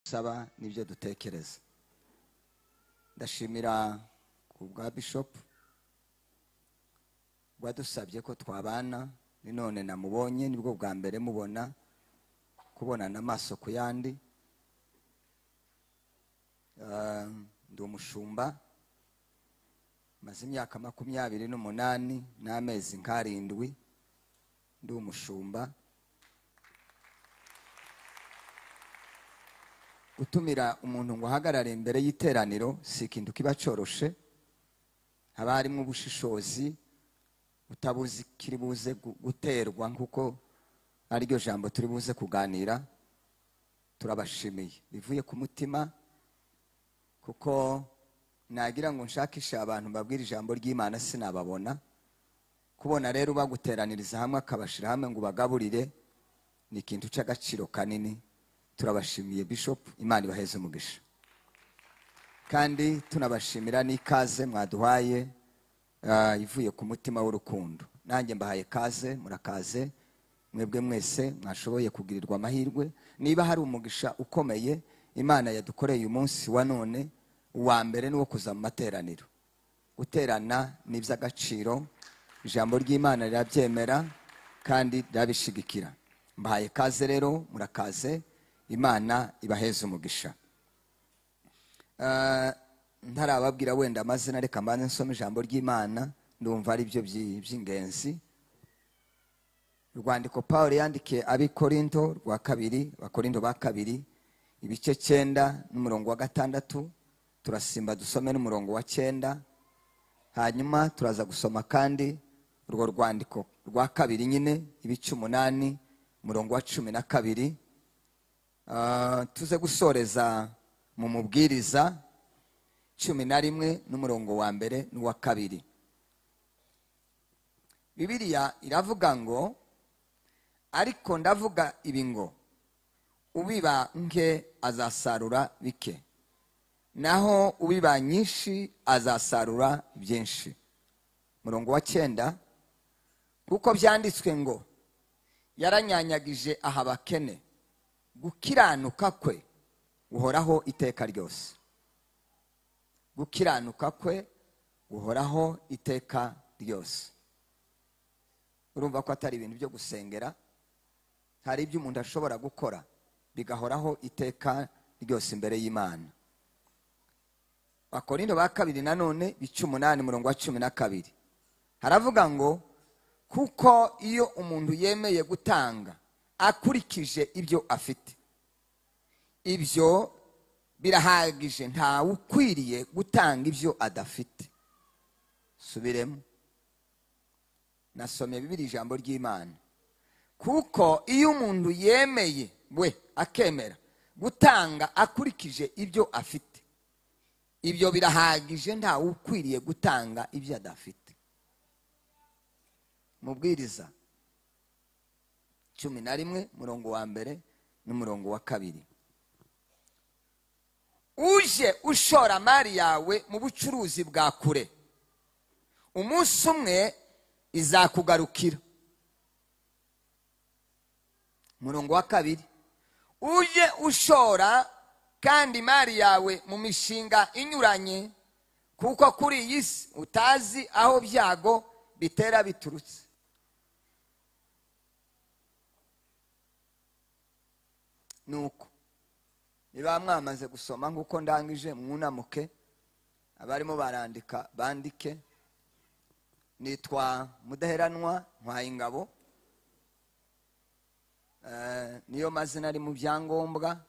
Dusaba n'ibyo dutekereza. Ndashimira ku bwa Bishop wadusabye ko twabana, ni none namubonye, nibwo bwa mbere mubona, kubonana amaso ku yandi. Ndi umushumba, maze imyaka 28 n'amezi nkarindwi ndi umushumba. Gutumira umuntu ngo ahagarare imbere y'iteraniro si ikintu kiba coroshe, haba harimo ubushishozi, utabuzi kiri buze guterwa, nkuko ariryo jambo turi buze kuganira. Turabashimiye bivuye ku mutima, kuko nagira ngo nshakishe abantu mbabwire ijambo ry'Imana sinababona. Kubona rero baguteraniriza hamwe akabashira hamwe ngo bagaburire ni ikintu cy'agaciro kanini. Turabashimiye Bishop, Imana ibaheze umugisha. Kandi tunabashimira n'ikaze mwaduhaye ivuye ku mutima w'urukundo. Nanjye mbahaye kaze, murakaze mwebwe mwese mwashoboye kugirirwa amahirwe. Niba hari umugisha ukomeye Imana yadukoreye uyu munsi wa none, uwa mbere ni wo kuza mu materaniro. Guterana ni iby'agaciro, ijambo ry'Imana rirabyemera kandi rirabishigikira. Mbahaye kaze rero, murakaze, Imana ibaheze umugisha. Ntarababwira wenda amazina, reka mbanze nsome ijambo ry'Imana, ndumva ari byo by'ingenzi. Urwandiko Paul yandikiye ab'i Korinto rwa kabiri, Abakorinto ba kabiri, ibice 9 n'umurongo wa 6, turasimba dusome n'umurongo wa 9, hanyuma turaza gusoma kandi urwo rwandiko rwa kabiri nyine, ibice 8 umurongo wa 12. Tuze gusoreza mu mubwiriza 11 n'umurongo wa 1 n'uwa 2. Bibiliya iravuga ngo, ariko ndavuga ibi ngo, ubiba nke azasarura bike, naho ubiba nyinshi azasarura byinshi. Murongo wa 9, kuko byanditswe ngo, yaranyanyagije aha bakene, gukiranuka kwe guhoraho iteka ryose. Gukiranuka kwe guhoraho iteka ryose. Urumva ko atari ibintu byo gusengera, hari ibyo umuntu ashobora gukora bigahoraho iteka ryose imbere y'Imana. Abakorinto ba kabiri nanone bice 8 umurongo wa 12, haravuga ngo, kuko iyo umuntu yemeye gutanga akurikije ibyo afite, ibyo birahagije, nta ukwiriye gutanga ibyo adafite. Subiremo, nasomye Bibiliya ijambo ry'Imana. Kuko iyo umuntu yemeye we akemera gutanga akurikije ibyo afite, ibyo birahagije, nta ukwiriye gutanga ibyo adafite. Mubwiriza 11 murongo wa 1 n'umurongo wa 2. Uje ushora mari yawe mu bucuruzi bwa kure, umunsi umwe izakugarukira. Murongo wa 2, uje ushora kandi mari yawe mu mishinga inyuranye, kuko kuri iyi si utazi aho byago bitera biturutse. Nuko niba mwamaze gusoma nkuko ndangije, mwunamuke, abarimo barandika bandike. Nitwa Mudaheranwa Ntwayingabo, niyo mazina ari mu byangombwa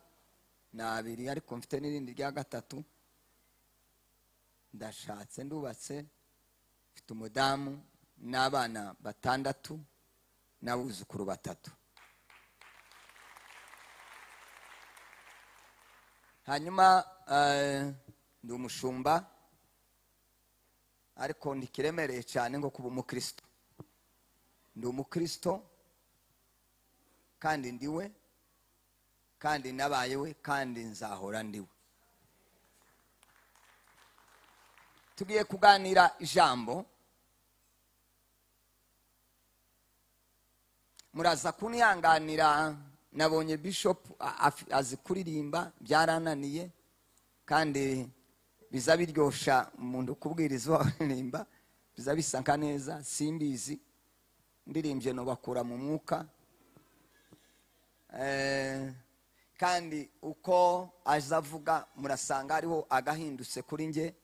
ni abiri, ariko mfite n'irindi rya 3. Ndashatse, ndubatse, mfite umudamu n'abana 6 n'abuzukuru 3. Hanyuma ndi umushumba, ariko ntikiremereye cyane ngo kuba umukristo. Ndi umukristo kandi ndiwe, kandi nabayewe, kandi nzahora ndiwe. Tugiye kuganira ijambo, muraza kunyanganira Nabonye bishop azi kuririmba, byarananiye, kandi biza biryosha umuntu kubwiriza waririmba, biza bisanka neza. Simbizi, ndirimbye no bakura mu mwuka. Kandi uko azavuga murasanga hariho agahindutse kuri nge.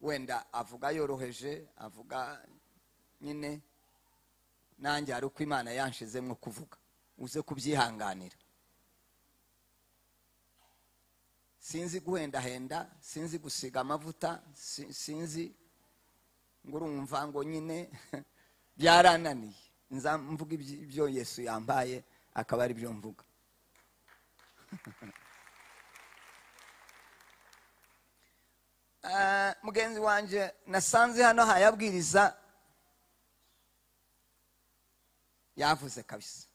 Wenda avuga yoroheje, avuga nyine nanjye hari uko Imana yanshizemwo kuvuga, uze kubyihanganira. Sinzi guhendahenda, sinzi gusiga amavuta, sinzi ngo urumva ngo nyine byarananiye. Nza mvuga ibyo Yesu yambaye akaba ari byo mvuga. Mugenzi wanje nasanze hano hayabwiriza, yavuze kabisa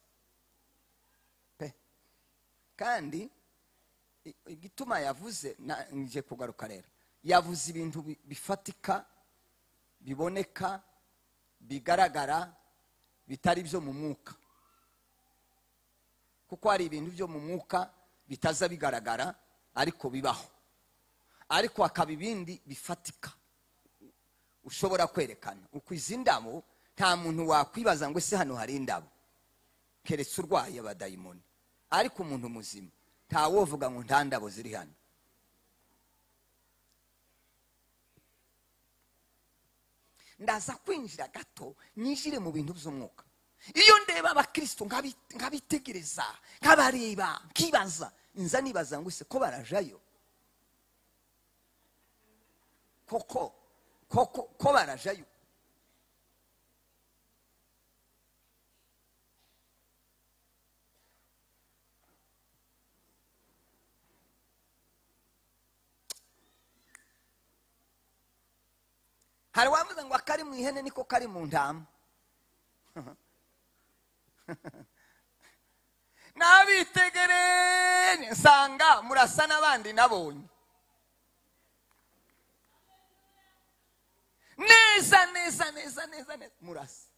pe. Kandi igituma yavuze, nje kugaruka rero, yavuze ibintu bifatika, biboneka, bigaragara, bitari byo mu mwuka. Kuko hari ibintu byo mu mwuka bitaza bigaragara ariko bibaho, ariko hakaba ibindi bifatika ushobora kwerekana. Uko izi ndabo nta muntu wakwibaza ngo ese hano hari indabo, keretse urwaye abadayimoni. Ariko umuntu muzima ntawovuga ngo nta ndabo ziri hano. Ndaza kwinjira gato nyinjire mu bintu by'umwuka. Iyo ndeba abakristo nkabitegereza, nkabareba, nkibaza, nza nibaza ngo ese ko barajayo koko, koko ko barajayo. Hari wavuze ngo akari mu ihene niko kari mu ntama. Nabitegereje nsanga murasa n'abandi nabonye neza neza neza neza neza, murasa.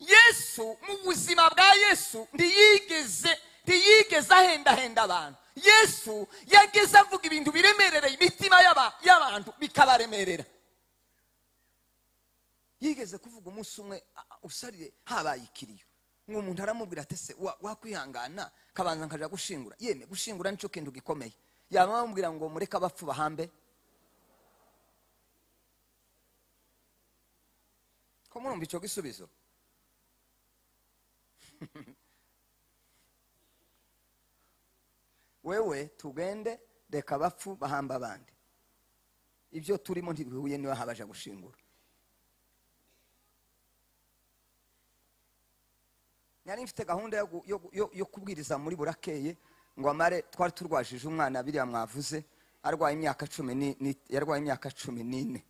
Yesu mu buzima bwa Yesu ntiyigeze ahendahenda abantu. Yesu yageze avuga ibintu biremerera imitima y'abantu bikabaremerera. Yigeze kuvuga umunsi umwe usarire habaye ikiriyo, ngo umuntu aramubwira ati se wakwihangana kabanza nkaja gushingura. Yeme gushingura nico kintu gikomeye. Yaba bamubwira ngo mureke abapfu bahambe. Ko murumva ico gisubizo? Wewe tugende reka abapfu bahamba abandi, ibyo turimo ntibihuye niba habaje gushingura. Nari mfite gahunda yo kubwiriza muri burakeye ngo amare. Twari turwajije umwana biriya mwavuze, arwaye imyaka 10, yarwaye imyaka 14,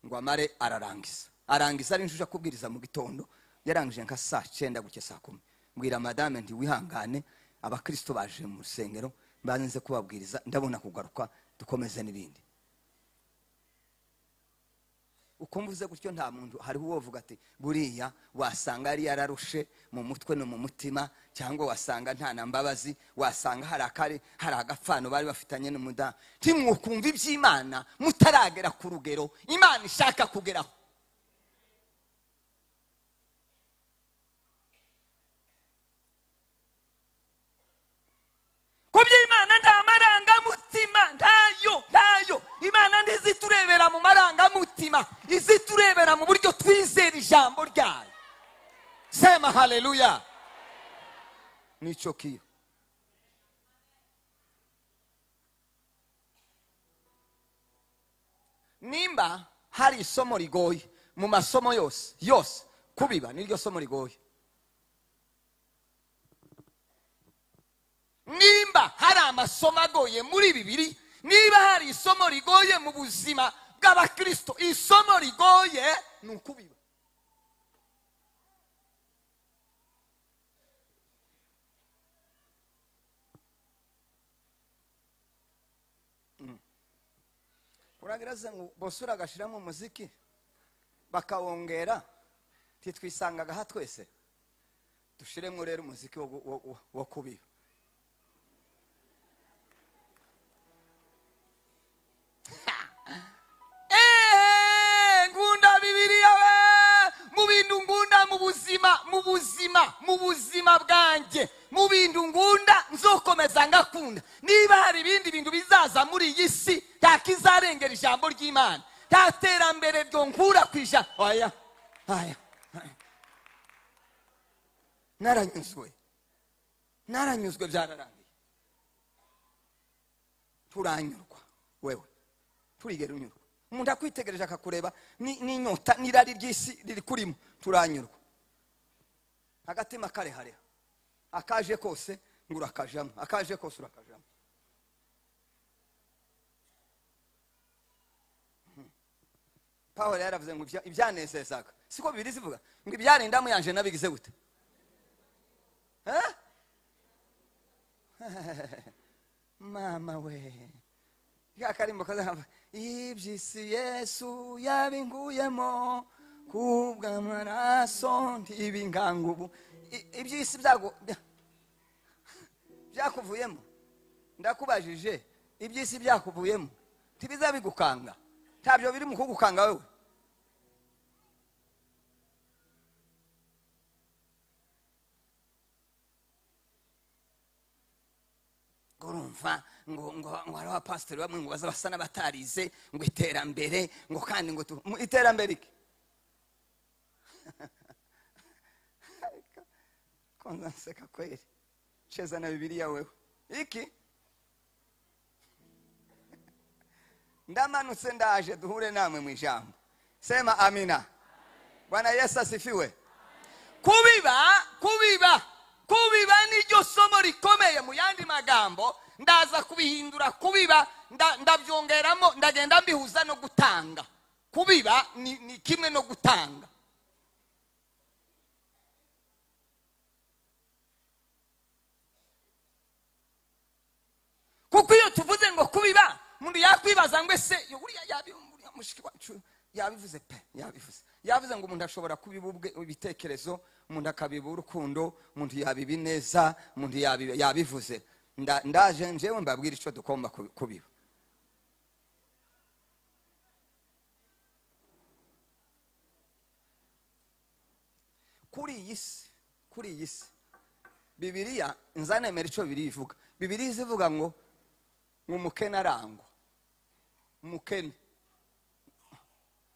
ngo amare ararangiza. Arangiza ari njuja kubwiriza mu gitondo, yarangije nka saa 9 guke saa 10. Mbwira madame nti wihangane, abakristo baje mu rusengero banze kubabwiriza, ndabona kugaruka dukomeze n'ibindi. Uko mvuze gutyo nta muntu hariho uwovuga ati buriya wasanga ari yararushe mu mutwe no mu mutima, cyangwa wasanga nta nambabazi, wasanga hari akari hari agapfano bari bafitanye n'umuda. Ntimwukumva iby'Imana mutaragera ku rugero Imana ishaka kugeraho. Kuby'Imana nta marangamutima, ntayo, ntayo. Imana ntiziturebera mu marangamutima, iziturebera mu buryo twizera ijambo ryayo. Sema haleluya. Nico kiyo. Nimba hari isomo rigoye mu masomo yose yose, kubiba niryo somo rigoye. Nimba hari amasomo agoye muri bibiri, niba hari isomo rigoye mu buzima bw'abakristo, isomo rigoye ni ukubiba. Uragira ngo bosura agashiramo umuziki bakawongera, titwisangaga ha twese. Dushiremo rero umuziki wo kubiba. Ngunda Bibiliya we, mu bintu ngunda mu buzima, mu buzima, mu buzima bwanjye, mu bintu ngunda nzokomeza ngakunda. Niba hari ibindi bintu bizaza muri iyi si, ntakizarengera ijambo ry'Imana, nta terambere ryo nkura kwija. Oya, oya, naranyuzwe, naranyuzwe, byararangiye. Turanyurwa wewe, turigera unyurwa. Umuntu akwitegereje akakureba n'inyota n'irari ry'isi riri kurimo, turanyurwa. Agatima karehareha, akaje kose ngo urakajamo, akaje kose urakajamo. Pawulo yaravuze ngo ibyanezezaga, siko Bibiliya ivuga ngo ibyarindamu yanje nabigize gute? Mama we, yakarimbo kazahava iby'isi Yesu yabinguyemo kubw'amaraso ntibingangubu. Iby'isi byago byakuvuyemo, ndakubajije, iby'isi byakuvuyemo ntibizabigukanga, ntabyo biri mu kugukanga wewe. Urumva ngo ngo ngo hari abapasiteri bamwe ngo baza basa n'abatarize ngo iterambere, ngo kandi ngo iterambere iki? Kwanza nseka kweli, cheza na Bibiliya wewe iki. Ndamanutse ndaje duhure namwe mu ijambo. Sema amina. Bwana Yesu asifiwe. Kubiba, kubiba, kubiba niryo somo rikomeye. Mu yandi magambo ndaza kubihindura kubiba, ndabyongeramo, ndagenda mbihuza no gutanga. Kubiba ni kimwe no gutanga. Kuko iyo tuvuze ngo kubiba, umuntu yakwibaza ngo ese uriya uriya mushiki wacu yabivuze pe, yabivuze. Yavuze ngo umuntu ashobora kubiba ubwe ibitekerezo, umuntu akabiba urukundo, umuntu yabiba ineza, umuntu yabivuze. Ndaje njewe mbabwira ico dukomba kubiba. Kuri iyi si, kuri iyi si Bibiliya nzanemera ico Bibiliya ivuga. Bibiliya ivuga ngo umukene arangwa, umukene,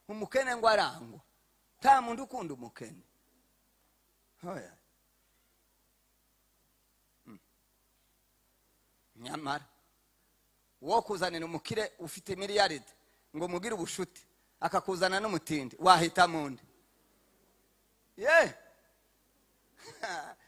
umukene ngo arangwa. Nta muntu ukunda umukene. Oya. Nyamara wo kuzanira umukire ufite miliyaride ngo mugire ubushuti, akakuzana n'umutindi, wahita mundi. Ye.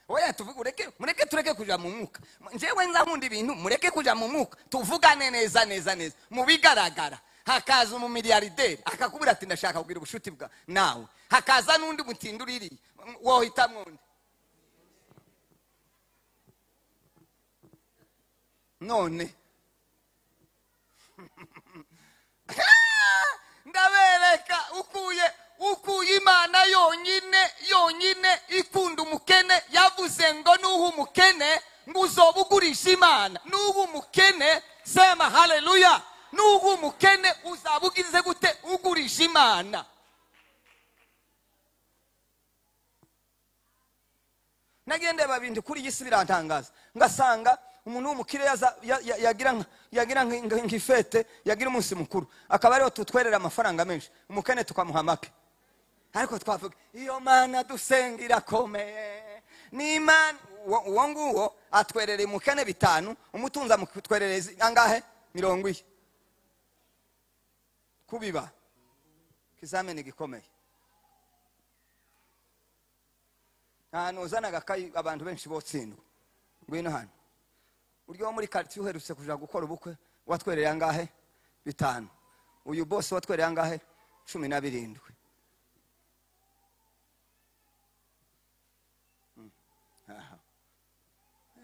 Oya, tuvuge, ureke, mureke tureke kuja mu mwuka. Njewe nza nkunda ibintu, mureke kuja mu mwuka, tuvugane neza neza neza mu bigaragara. Hakaza umumiliyarderi akakubwira ati ndashaka kugira ubushuti bwa nawe, hakaza n'undi mutindi uririye, wohita mundi. None ndabereka ukuye Imana yonyine yonyine ikunda umukene. Yavuze ngo nuhu umukene ngo uzobugurisha Imana. Nuhu umukene, sema haleluya. Nuhu umukene uzabugize gute? Ugurisha Imana. Nagende babindi kuri iyi si birantangaza, ngasanga umuntu w'umukire yagira nk'ifete, yagira umunsi mukuru, akaba ariho tutwerera amafaranga menshi, umukene tukamuha make. Ariko twavuga iyo Mana dusenga irakomeye, ni Imana. Uwo nguwo atwerera umukene 5, umutunza amutwerereza angahe? 40. Kubiba kizamene gikomeye. Ahantu uzana agakayi abantu benshi botsindwa. Ngwino hano. Uryo muri quartier uherutse kuja gukora ubukwe watwereye angahe? 5. Uyu boss watwereye angahe? 17. Aha.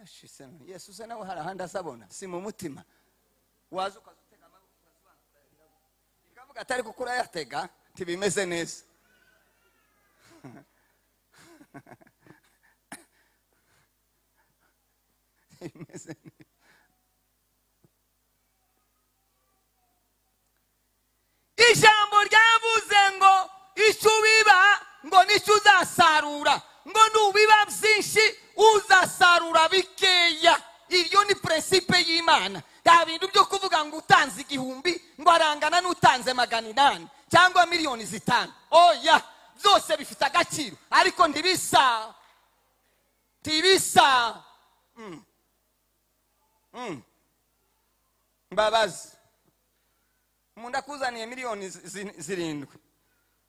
Ashise Yesu se nawe hari ahandi azabona, si mu mutima. Waza ukazutega amaboko. Akavuga atari kuko urayatega ntibimeze neza. Ntibimeze neza. Ijambo ryavuze ngo icyo ubiba ngo nicyo uzasarura, ngo nubiba byinshi uzasarura bikeya. Iryo ni principe y'Imana. Nta bintu byo kuvuga ngo utanze 1000 ngo arangana n'utanze 800 cyangwa 5,000,000. Oya, byose bifite agaciro ariko ntibisa. Ntibisa. Mbabazi. Umuntu akuzaniye 7,000,000,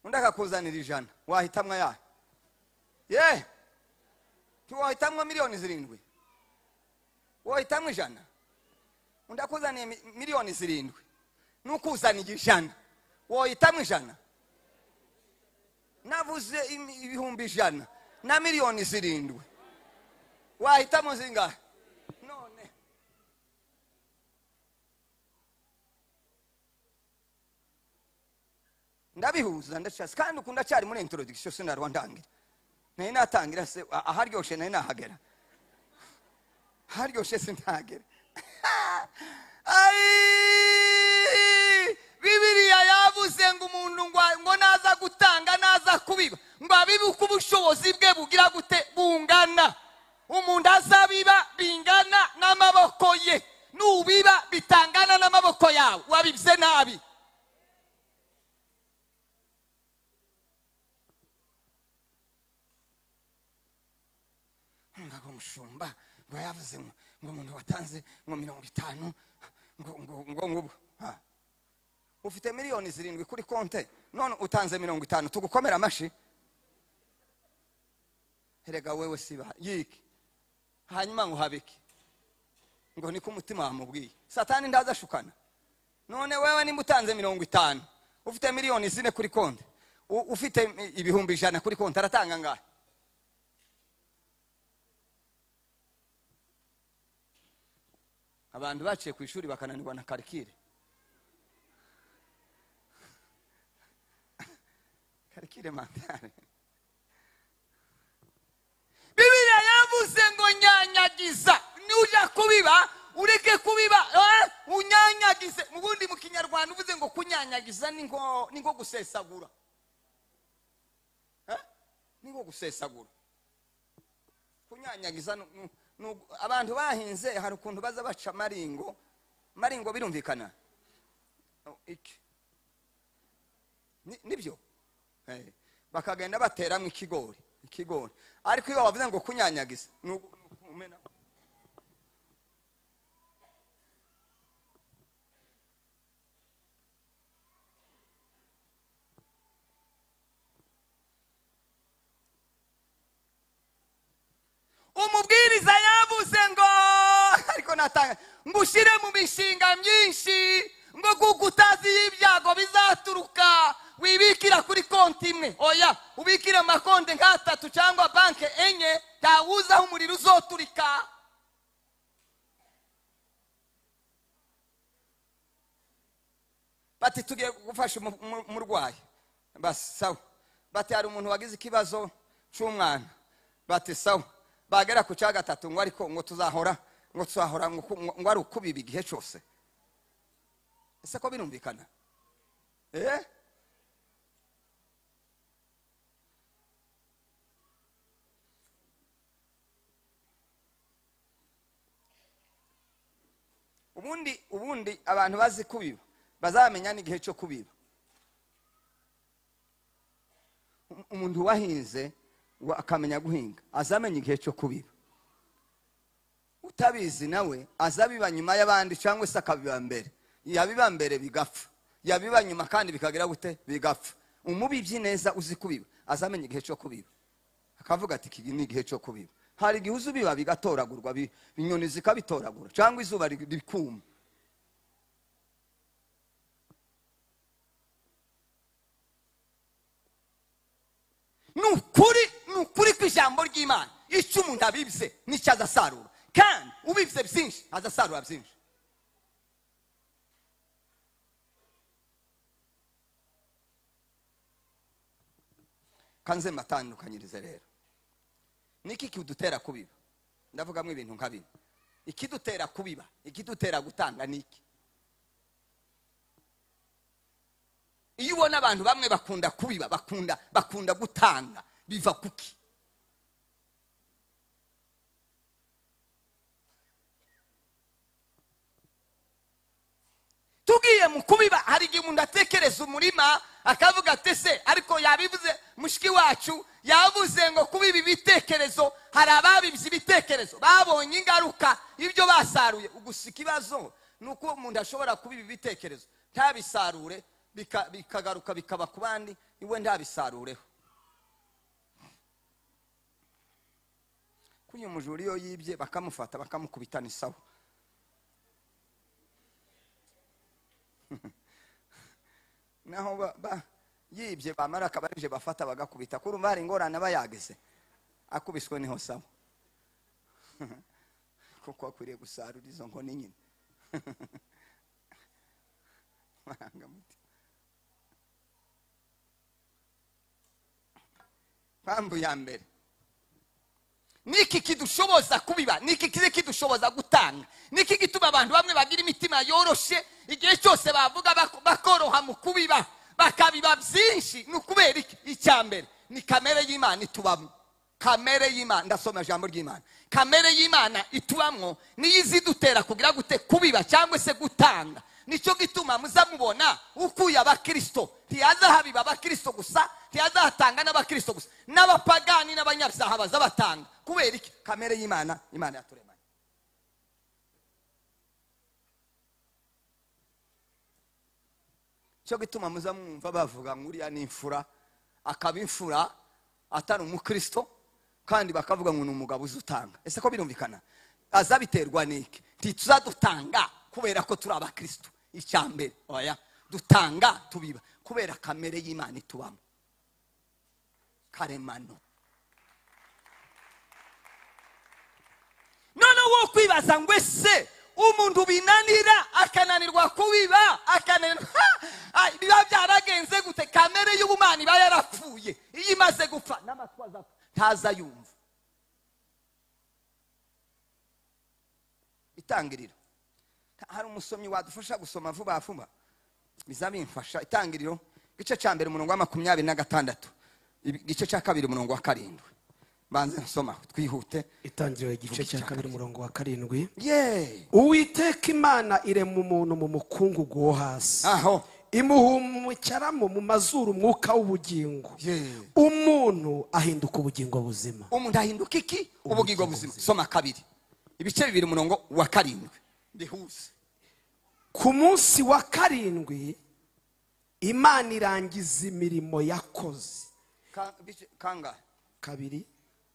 undi akakuzanira 100, wahitamwa yahe? Ye, ntiwahitamwa 7,000,000, wahitamwa 100. Undi akuzaniye 7,000,000 n'ukuzaniye 100, wahitamwa 100. Navuze 100,000 na 7,000,000, wahitamwa zingahe? None ndabihuza ndashaka kandi ukunda cyari muri introduction sinarwa ndangira. Nari natangira se aharyoshe nari nahagera. Haryoshe sintagera. Ai, Bibiliya yavuze ngo umuntu ngo naza gutanga naza kubiba ngo abibe uko ubushobozi bwe bugira gute bungana. Umuntu azabiba bingana n'amaboko ye, nubiba bitangana n'amaboko yawe wabibye nabi. Ngo mushumba ngo yavuze ngo umuntu watanze ngo 50 ngo ngo ufite 7,000,000 kuri konte none utanze 50, tugukomera amashi. Herega wewe siba yiki hanyuma ngo habiki ngo niko umutima wamubwiye. Satani ndaza shukana. None wewe nimba utanze 50 ufite 4,000,000 kuri konte, ufite 100,000 kuri konte, aratanga ngahe? Abantu baciye ku ishuri bakananirwa na karikire. Karikire mantare. Bibiliya yavuze ngo nyanyagiza, nuja kubiba ureke kubiba, unyanyagize. Mubundi mu Kinyarwanda uvuze ngo kunyanyagiza ni ngo gusesagura. Ni ngo gusesagura. Kunyanyagiza abantu bahinze hari ukuntu baza baca maringo. Maringo birumvikana. Iki nibyo bakagenda bateramwe ikigori. Ariko iyo bavuze ngo kunyanyagiza umena. Umubwiriza yavuze ngo ariko natanga ngo ushire mu mishinga myinshi ngo kuko utazi ibyago bizaturuka wibikira kuri konti imwe. Oya, ubikira amakonti nk'atatu cyangwa banke 4, ntawuza aho umuriro uzoturika. Bati tugiye gufasha umurwayi, basi sawa. Bati hari umuntu wagize ikibazo cy'umwana, bati sawa. Bagera ku cya gatatu ngo ariko ngo tuzahora ngo ari ukubiba igihe cyose. Ese ko birumvikana? Ubundi abantu bazi kubiba bazamenya n'igihe cyo kubiba. Umuntu wahinze akamenya guhinga azamenya igihe cyo kubiba. Utabizi nawe azabiba nyuma y'abandi cyangwa se akabiba mbere. Yabiba mbere bigapfa, yabiba nyuma kandi bikagira gute bigapfa. Umubibyi neza uzi kubiba azamenya igihe cyo kubiba, akavuga ati iki ni igihe cyo kubiba. Hari igihe uzubiba bigatoragurwa, inyoni zikabitoragura cyangwa izuba rikuma. Nukuri kw'ijambo ry'Imana, icyo umuntu abibye nicyo azasarura, kandi ubibye byinshi azasarura byinshi. Kanze mbatandukanyirize rero. Niki kidutera kubiba? Ndavugamo ibintu nka bine. Ikidutera kubiba, ikidutera gutanga niki? Iyo ubona abantu bamwe bakunda kubiba, bakunda gutanga, biva kuki? Tugiye mu kubiba, hari igihe umuntu atekereza umurima akavuga ati se, ariko yabivuze mushiki wacu yavuze ngo kubiba ibitekerezo, hari ababibye ibitekerezo babonye ingaruka ibyo basaruye. Gusa ikibazo ni uko umuntu ashobora kubiba ibitekerezo ntabisarure, bikagaruka bikaba ku bandi, iwe ntabisarureho. Kuyu mujura iyo yibye bakamufata bakamukubita ni sawa. Naho yibye bamara akabarije bafata bagakubita, kurumva hari ingorane aba yageze, akubiswe niho sawa. Kuko akwiriye gusarura izo nkoni nyine. Mpamvu ya mbere, niki kidushoboza kubiba, niki kidushoboza gutanga, niki gituma abantu bamwe bagira imitima yoroshe igihe cyose bavuga bakoroha mu kubiba, bakabiba byinshi? Ni ukubera iki? Icya mbere ni kamere y'Imana itubamo. Kamere y'Imana, ndasoma ijambo ry'Imana, kamere y'Imana itubamwo niyo izidutera kugira gute? Kubiba cyangwa se gutanga. Nicyo gituma muzamubona ukuye abakristo, ntiyazahabiba abakristo gusa, ntiyazahatanga n'abakristo gusa, n'abapagani n'abanyabyaha bazabatanga. Kubera iki? Kamere y'Imana, Imana yaturemanye. Cyo gituma muzamwumva bavuga ngo uriya ni imfura, akaba imfura atari umukristo, kandi bakavuga ngo ni umugabo uzutanga. Ese ko birumvikana? Azabiterwa niki? Ntituzadutanga kubera ko turi abakristo. Icya mbere, oya, dutanga tubiba kubera kamere y'Imana itubamo, karemano. None wo kwibaza ngo ese umuntu binanira akananirwa kubiba, akananirwa biba byaragenze gute? Kamere y'ubumana iba yarapfuye. Iyo imaze gupfa n'amatwi azapfa, ntaza yumva. Itangiriro, hari umusomyi wadufasha gusoma vuba vuba, bizabimfasha. Itangiriro igice cya mbere umurongo wa 26, igice cya kabiri umurongo wa 7. Banze nsoma twihute. Itangiriro igice cya kabiri umurongo wa 7. Uwiteka Imana irema umuntu mu mukungugu wo hasi, aho imuhumukeramo mu mazuru umwuka w'ubugingo, umuntu ahinduka ubugingo buzima. Umuntu ahinduka iki? Ubugingo buzima. Soma kabiri ibice bibiri umurongo wa 7. Ndihuse. Ku munsi wa 7 Imana irangiza imirimo yakoze. Kangahe? Kabiri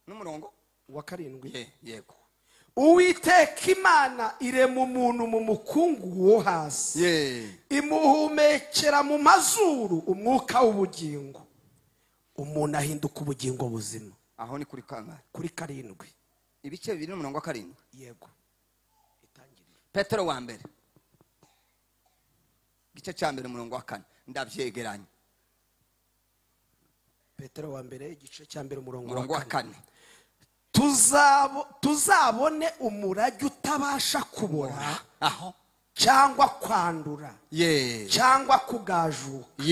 n'umurongo wa 7. Yego. Uwiteka Imana irema umuntu mu mukungugu wo hasi, imuhumekera mu mazuru umwuka w'ubugingo, umuntu ahinduka ubugingo buzima. Aho ni kuri kangahe? Kuri 7. Ibice bibiri n'umurongo wa 7. Yego. Petero wa mbere igice cya mbere umurongo wa 4. Ndabyegeranya. Petero wa mbere igice cya mbere umurongo wa 4. Tuzabone umurage utabasha kubora, aho cyangwa kwandura, cyangwa kugajuka,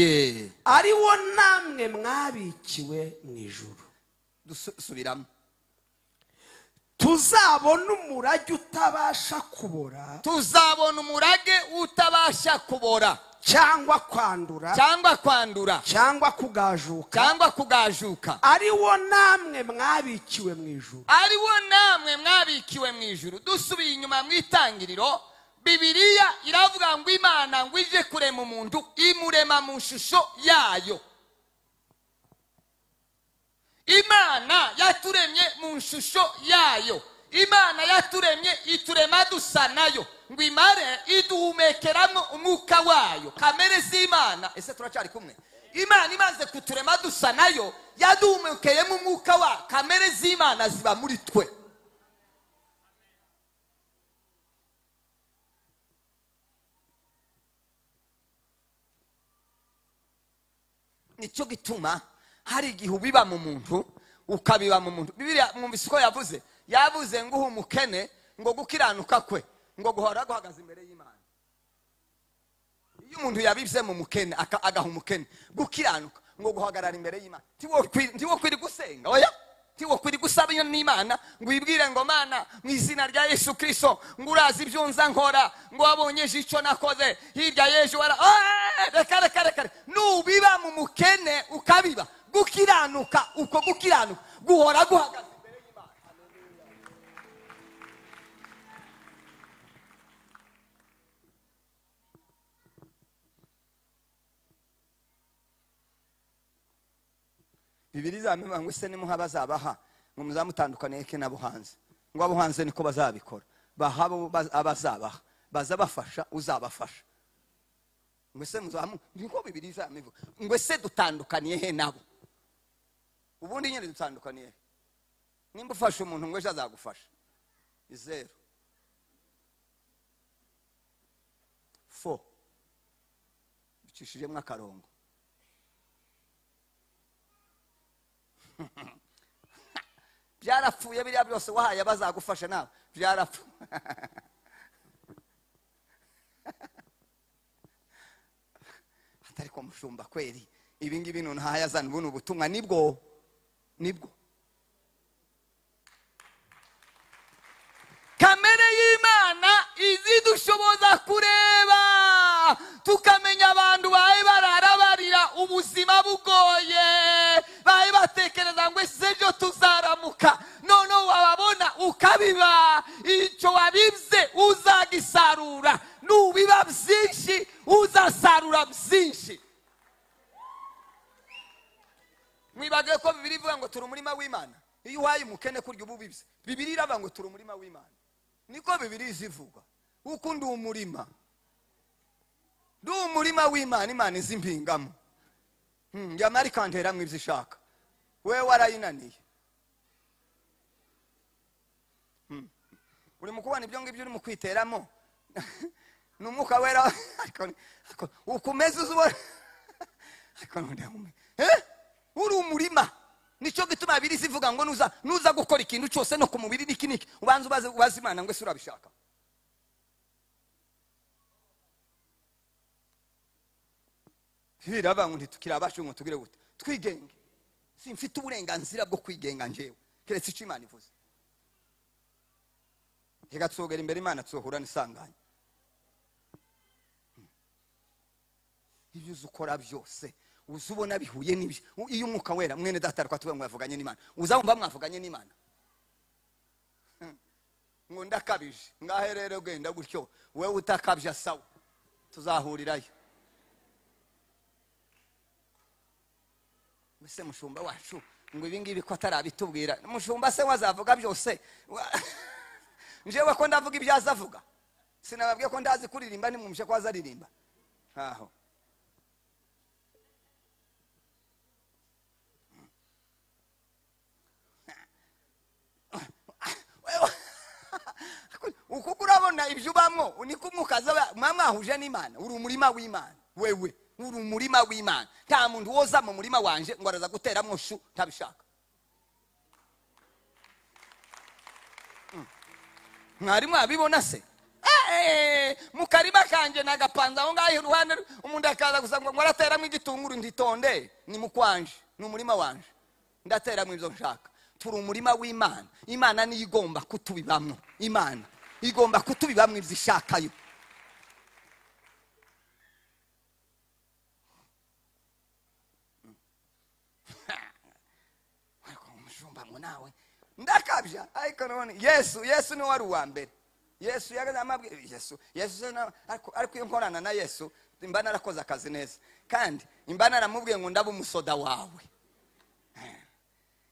ari wo namwe mwabikiwe mu ijuru. Dusubiramo. Tuzabona umurage utabasha kubora, tuzabona umurage utabasha kubora, cyangwa kwandura, cyangwa kwandura, cyangwa kugajuka, cyangwa kugajuka, ari wo namwe mwabikiwe mu ijuru, ari wo namwe mwabikiwe mu ijuru. Dusubiye inyuma mu itangiriro, Bibiliya iravuga ngo Imana ngo ije kurema umuntu imurema mu shusho yayo. Imana yaturemye mu shusho yayo. Imana yaturemye iturema dusa nayo, ngo imare iduhumekeramo umwuka wayo, kamere z'Imana. Ese turacyari kumwe? Imana imaze kuturema dusa nayo, yaduhumekeyemo umwuka wa kamere z'Imana ziba muri twe. Nicyo gituma Hari igihe ubiba mu muntu, ukabiba mu muntu. Bibiliya mwumvise uko yavuze, yavuze ngo uha umukene ngo gukiranuka kwe ngo guhora guhagaze imbere y'Imana. Iyo umuntu yabivye mu mukene agaha umukene gukiranuka ngo guhagarara imbere y'Imana, ntiwokwiri gusenga, oya, ntiwokwiri gusaba n'Imana ngo uyibwire ngo Mana mu izina rya Yesu Kristo ngo urazi ibyo nza nkora, ngo wabonye ico nakoze hirya y'ejo wara. Reka reka reka, nubiba mu mukene ukabiba gukiranuka, uko gukiranuka guhora guhagaze imbere y'Imana. Bibiri zamema ngo se nimuha bazabaha ngo muzamutandukane ke nabo hanze, ngo abo hanze niko bazabikora, bahabo abazabaha bazabafasha uzabafasha. Ngo se muzamu niko Bibiri zamivuga ngo se dutandukaniye he nabo? Ubundi nyine dutandukaniye. Nimba ufasha umuntu ngo ejo azagufasha, 0 4 bicishijemo akarongo. Byarapfuye biriya byose wahaye bazagufasha nawe byarapfuye. Atari ko mushumba kweri ibi ngibi none hayazana buno ubutumwa nibwo nibwo. Kamere y'Imana izidushoboza kureba tukamenya abantu baye bararabarira ubuzima bugoye, baye batekereza ngo ejo tuzaramuka, none wababona ukabiba icyo wabibye uzagisarura, nubiba byinshi uzasarura byinshi. Mwibage ko Bibiliya ivuga ngo turi umurima w'Imana. Iyo uhaye umukene kurya ububibye, Bibiliya iravuga ngo turi umurima w'Imana. Niko Bibiliya izivuga. Uko ndi umurima, ndi umurima w'Imana, Imana izimpingamo. Yamara ikanteramwo ivyo ishaka. Wewe warayinaniye. Uri mu kubona ibyo ngibyo uri mu kwiteramo. Ni umwuka wera ukomeza uzubona. Ariko none uri umurima. Nico gituma Bibiliya ivuga ngo nuza gukora ikintu cyose no ku mubiri niki niki, ubanza ubaze Imana ngo ese urabishaka. Hiraba ngo ntitukira abacu ngo tugire gute twigenge. Simfite uburenganzira bwo kwigenga njewe keretse ico Imana ivuze. Reka tsogera imbere Imana tsohura nisanganya. Ibyo uzukora byose uzubona bihuye n'ibyo. Iyo umwuka wera mwene data ariko ngo yavuganye n'Imana, uzabumva mwavuganye n'Imana ngo ndakabije ngahe rero genda gutyo, wewe utakabye sawa tuzahurirayo. Mbese mushumba wacu ngo ibi ngibi ko atarabitubwira, mushumba se wazavuga byose? Njewe ko ndavuga ibyo azavuga, sinababwiye ko ndazi kuririmba, nimwumvishe ko azaririmba. Aho uko urabona ibyo ubamwo niko umwuka aza mwahuje n'Imana. Uri umurima w'Imana, wewe uri umurima w'Imana. Nta muntu woza mu murima wanje ngo araza guteramwo shu ntabishaka. Mwari mwabibona se? Mu karima kanje nagapanza aho ngaho iruhande, umuntu akaza gusa ngo arateramwo igitunguru, nditonde ni mukwanje, ni umurima wanje, ndateramwo ibyo nshaka. Turi umurima w'Imana. Imana niyo igomba kutubibamwo. Imana igomba kutubibamwo ibyo ishakayo. Ariko umushumba ngo nawe ndakabya. Ariko none Yesu ni wari uwa mbere. Yesu yagaze amabwire Yesu ariko iyo nkorana na Yesu imba narakoze akazi neza, kandi imba naramubwiye ngo ndaba umusoda wawe.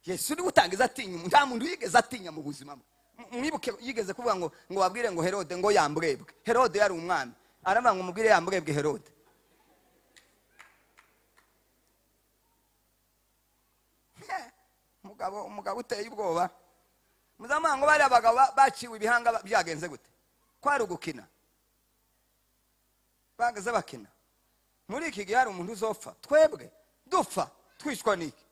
Yesu ni utangiza atinya, nta muntu yigeze atinya mu buzima bwe. Mwibuke yigeze kuvuga ngo babwire ngo Herode ngo yambwebwe. Herode yari umwami, aravuga ngo mubwire yambwebwe Herode. Umugabo uteye ubwoba. Muzamanga ngo bari abagabo baciwe ibihanga byagenze gute? Kwari ugukina. Bagaze bakina. Muri iki gihe hari umuntu uzopfa, twebwe dupfa twishwa niki?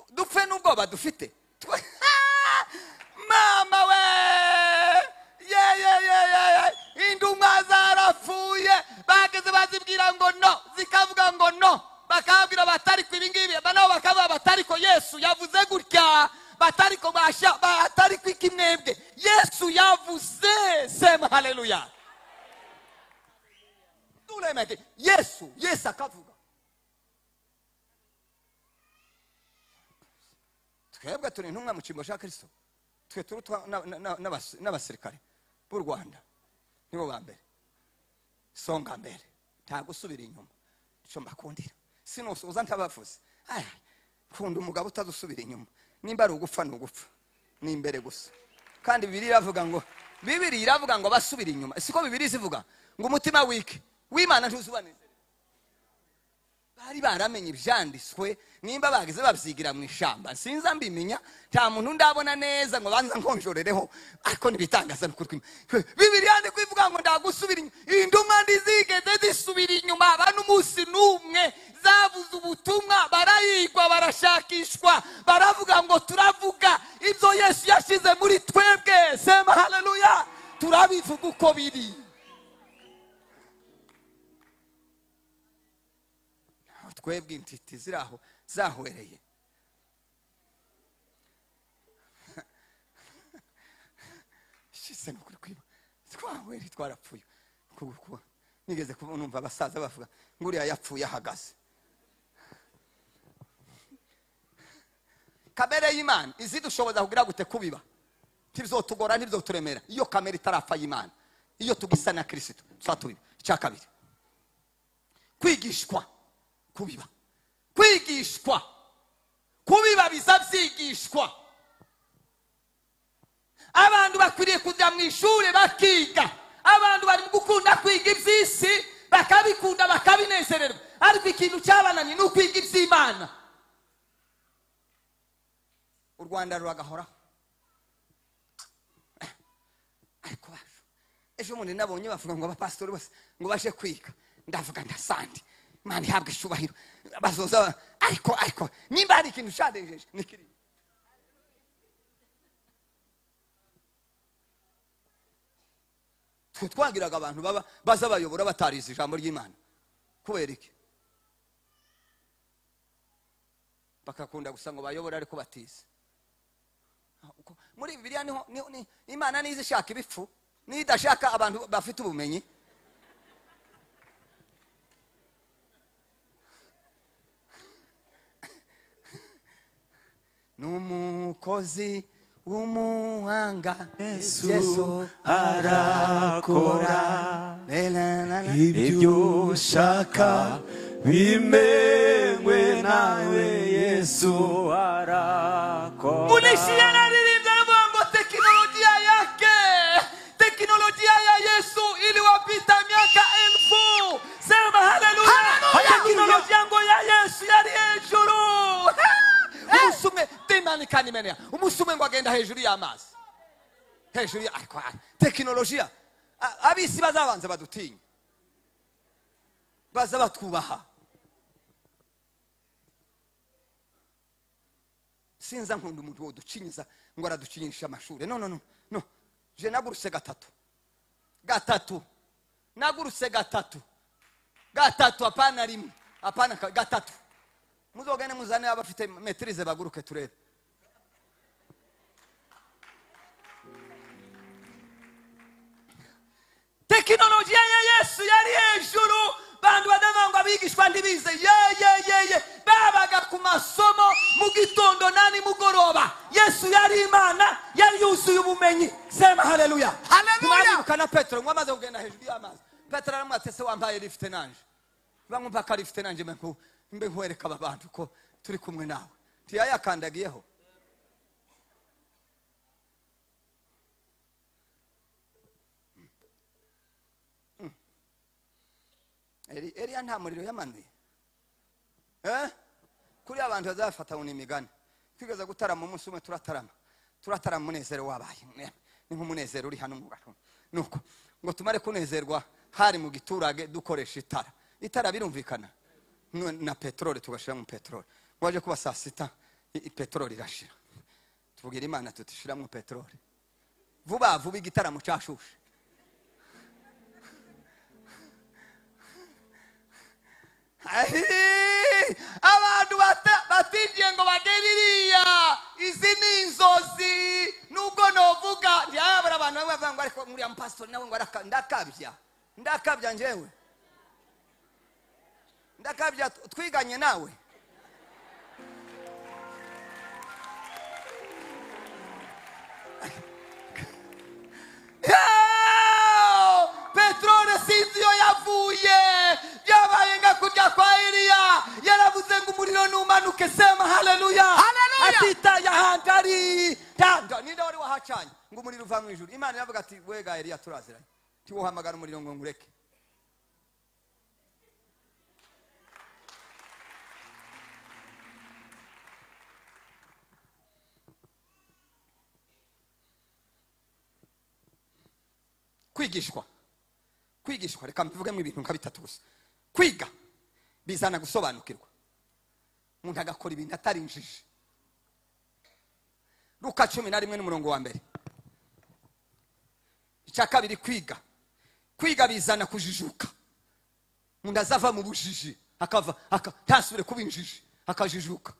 Dupfe n'ubwoba dufite. Mama we, ye ye ye ye, indumwa zarapfuye, bageze bazibwira ngo no, zikavuga ngo no, bakabwira batari ko ibingibi, nabo bakavuga batari ko Yesu yavuze gutya, batari ko basha, batari ko ikimwebwe. Yesu yavuze, sema haleluya. Tulemeke Yesu, Yesu akavuga. Twebwe turi intumwa mu cyimbo cya Kristo, twe turutwa n'abasirikare b'u Rwanda, nibo ba mbere, songa mbere, nta gusubira inyuma. Icyo mbakundira sinusuza ntabavuze. Kunda umugabo utazusubira inyuma, nimba ari ugupfa ni ugupfa, ni imbere gusa. Kandi Bibiliya iravuga ngo, Bibiliya iravuga ngo basubira inyuma, siko Bibiliya ivuga ngo umutima wike w'Imana ntuzubanezere. Bari baramenye ibyanditswe, nimba bageze babyigira mu ishamba, sinza mbimenya, nta muntu ndabona neza ngo banza nkonjorereho, ariko nibitangaza n'ukuri. Bibiliya ndi kwivuga ngo ndagusubira inyuma, indumwa ndizigeze zisubira inyuma, ba n'umunsi n'umwe zavuze ubutumwa, barayigwa, barashakishwa, baravuga ngo turavuga ibyo Yesu yashize muri twebwe. Sema haleluya, turabivuga uko biri. Twebwe intiti ziraho zahwereye. Shise nukuri kwiba twahwereye, twarapfuye. Nigeze numva abasaza bavuga ngo uriya yapfuye ahagaze. Kamere y'Imana izidushoboza kugira gute kubiba, ntibizotugora, ntibizoturemera. Iyo kamere itarapfa y'Imana, iyo tugisa na Kristo tuzatubiba. Icya kabiri, kwigishwa kubiba. Kwigishwa kubiba biza byigishwa. Abantu bakwiriye kujya mu ishuri bakiga. Abantu bari gukunda kwiga iby'isi bakabikunda bakabinezererwa, ariko ikintu cyabananiye ni ukwiga iby'Imana. U Rwanda ruragahoraho. Ariko basho ejo bundi nabonye bavuga ngo abapasitori bose ngo baje kwiga, ndavuga ndasandi, Imana ihabwe icyubahiro, bazoza. Ariko nimba hari ikintu cyadejeje ni kiri. Twe twagiraga abantu baba baza bayobora batarize ijambo ry'Imana. Kubera iki? Bakakunda gusa ngo bayobora ariko batize. Muri Bibiliya niho Imana nize ishaka ibifu, nidashaka abantu bafite ubumenyi. Numukozi w'umuhanga Yesu arakora ibyo ushaka bimenywe nawe Yesu arakora. Munishiana ngo teknolojia yake, teknolojia ya Yesu iliwapita miaka 1000. Sema haleluya. Teknolojia ngo ya Yesu yari hejuru. Umusume temani kanimenya, umusume ngo agenda hejuru y'amazi, hejuru ya teknolojia. Abisi bazabanza badutinya, baza batwubaha. Sinza nkunda umuntu woducinyiza ngo araducinyisha amashuri. No no no no, je nagurutse gatatu gatatu, nagurutse gatatu gatatu, hapana rimwe, hapana gatatu. Muzogane muzane abafite maîtrise baguruke turebe. Teknolojia ya Yesu yari hejuru. Bantu badama ngo abigishwa ndibize ye ye ye ye, babaga ku masomo mu gitondo nani mugoroba. Yesu yari Imana, yari yuzuye ubumenyi. Sema haleluya, haleluya. Kana Petro ngo amaze kugenda hejuru y'amazi, Petro aramwate se wambaye rifite nanje, bamwumva ko rifite nanje mbe nkwereka aba bantu ko turi kumwe nawe. Ntiyayakandagiyeho. Eliya nta muriro yamanuye. Kuri abantu bazafata imigani. Twigeze gutarama umunsi umwe, turatarama turatarama, umunezero wabaye ni nk'umunezero uri hano mu bantu. Nuko ngo tumare kunezerwa hari mu giturage dukoresha itara. Itara birumvikana, na peteroli, tugashiramo peteroli. Waje kuba saa sita peteroli irashira, tubwira Imana tutishiramo peteroli vuba vuba, igitaramo cyashushe. Abantu batinjiye ngo bagere iriya, izi ni inzozi. Nubwo novuga ntiyabura abantu bamwe bavuga ngo ariko muriya mupasitori nawe ngo ndakabya, ndakabya njyewe, ndakabya twiganye nawe. Peteroli sinzi iyo yavuye, byabaye nka kurya kwa Eliya, yaravuze ngo umuriro numanuke. Sema haleluya. Atitaye ahantu ari, ninde wari wahacanye ngo umuriro uva mu ijuru. Imana iravuga ati wega Eliya, turaziranye, tiwohamagara umuriro ngo ngureke. Kwigishwa, kwigishwa, reka mbivugemo ibintu nka bitatu gusa. Kwiga bizana gusobanukirwa, umuntu agakora ibintu atari injiji. Luka 11 n'umurongo wa 1. Icya kabiri, kwiga, kwiga bizana kujijuka, umuntu azava mu bujiji akava ntasubire kuba injiji, akajijuka.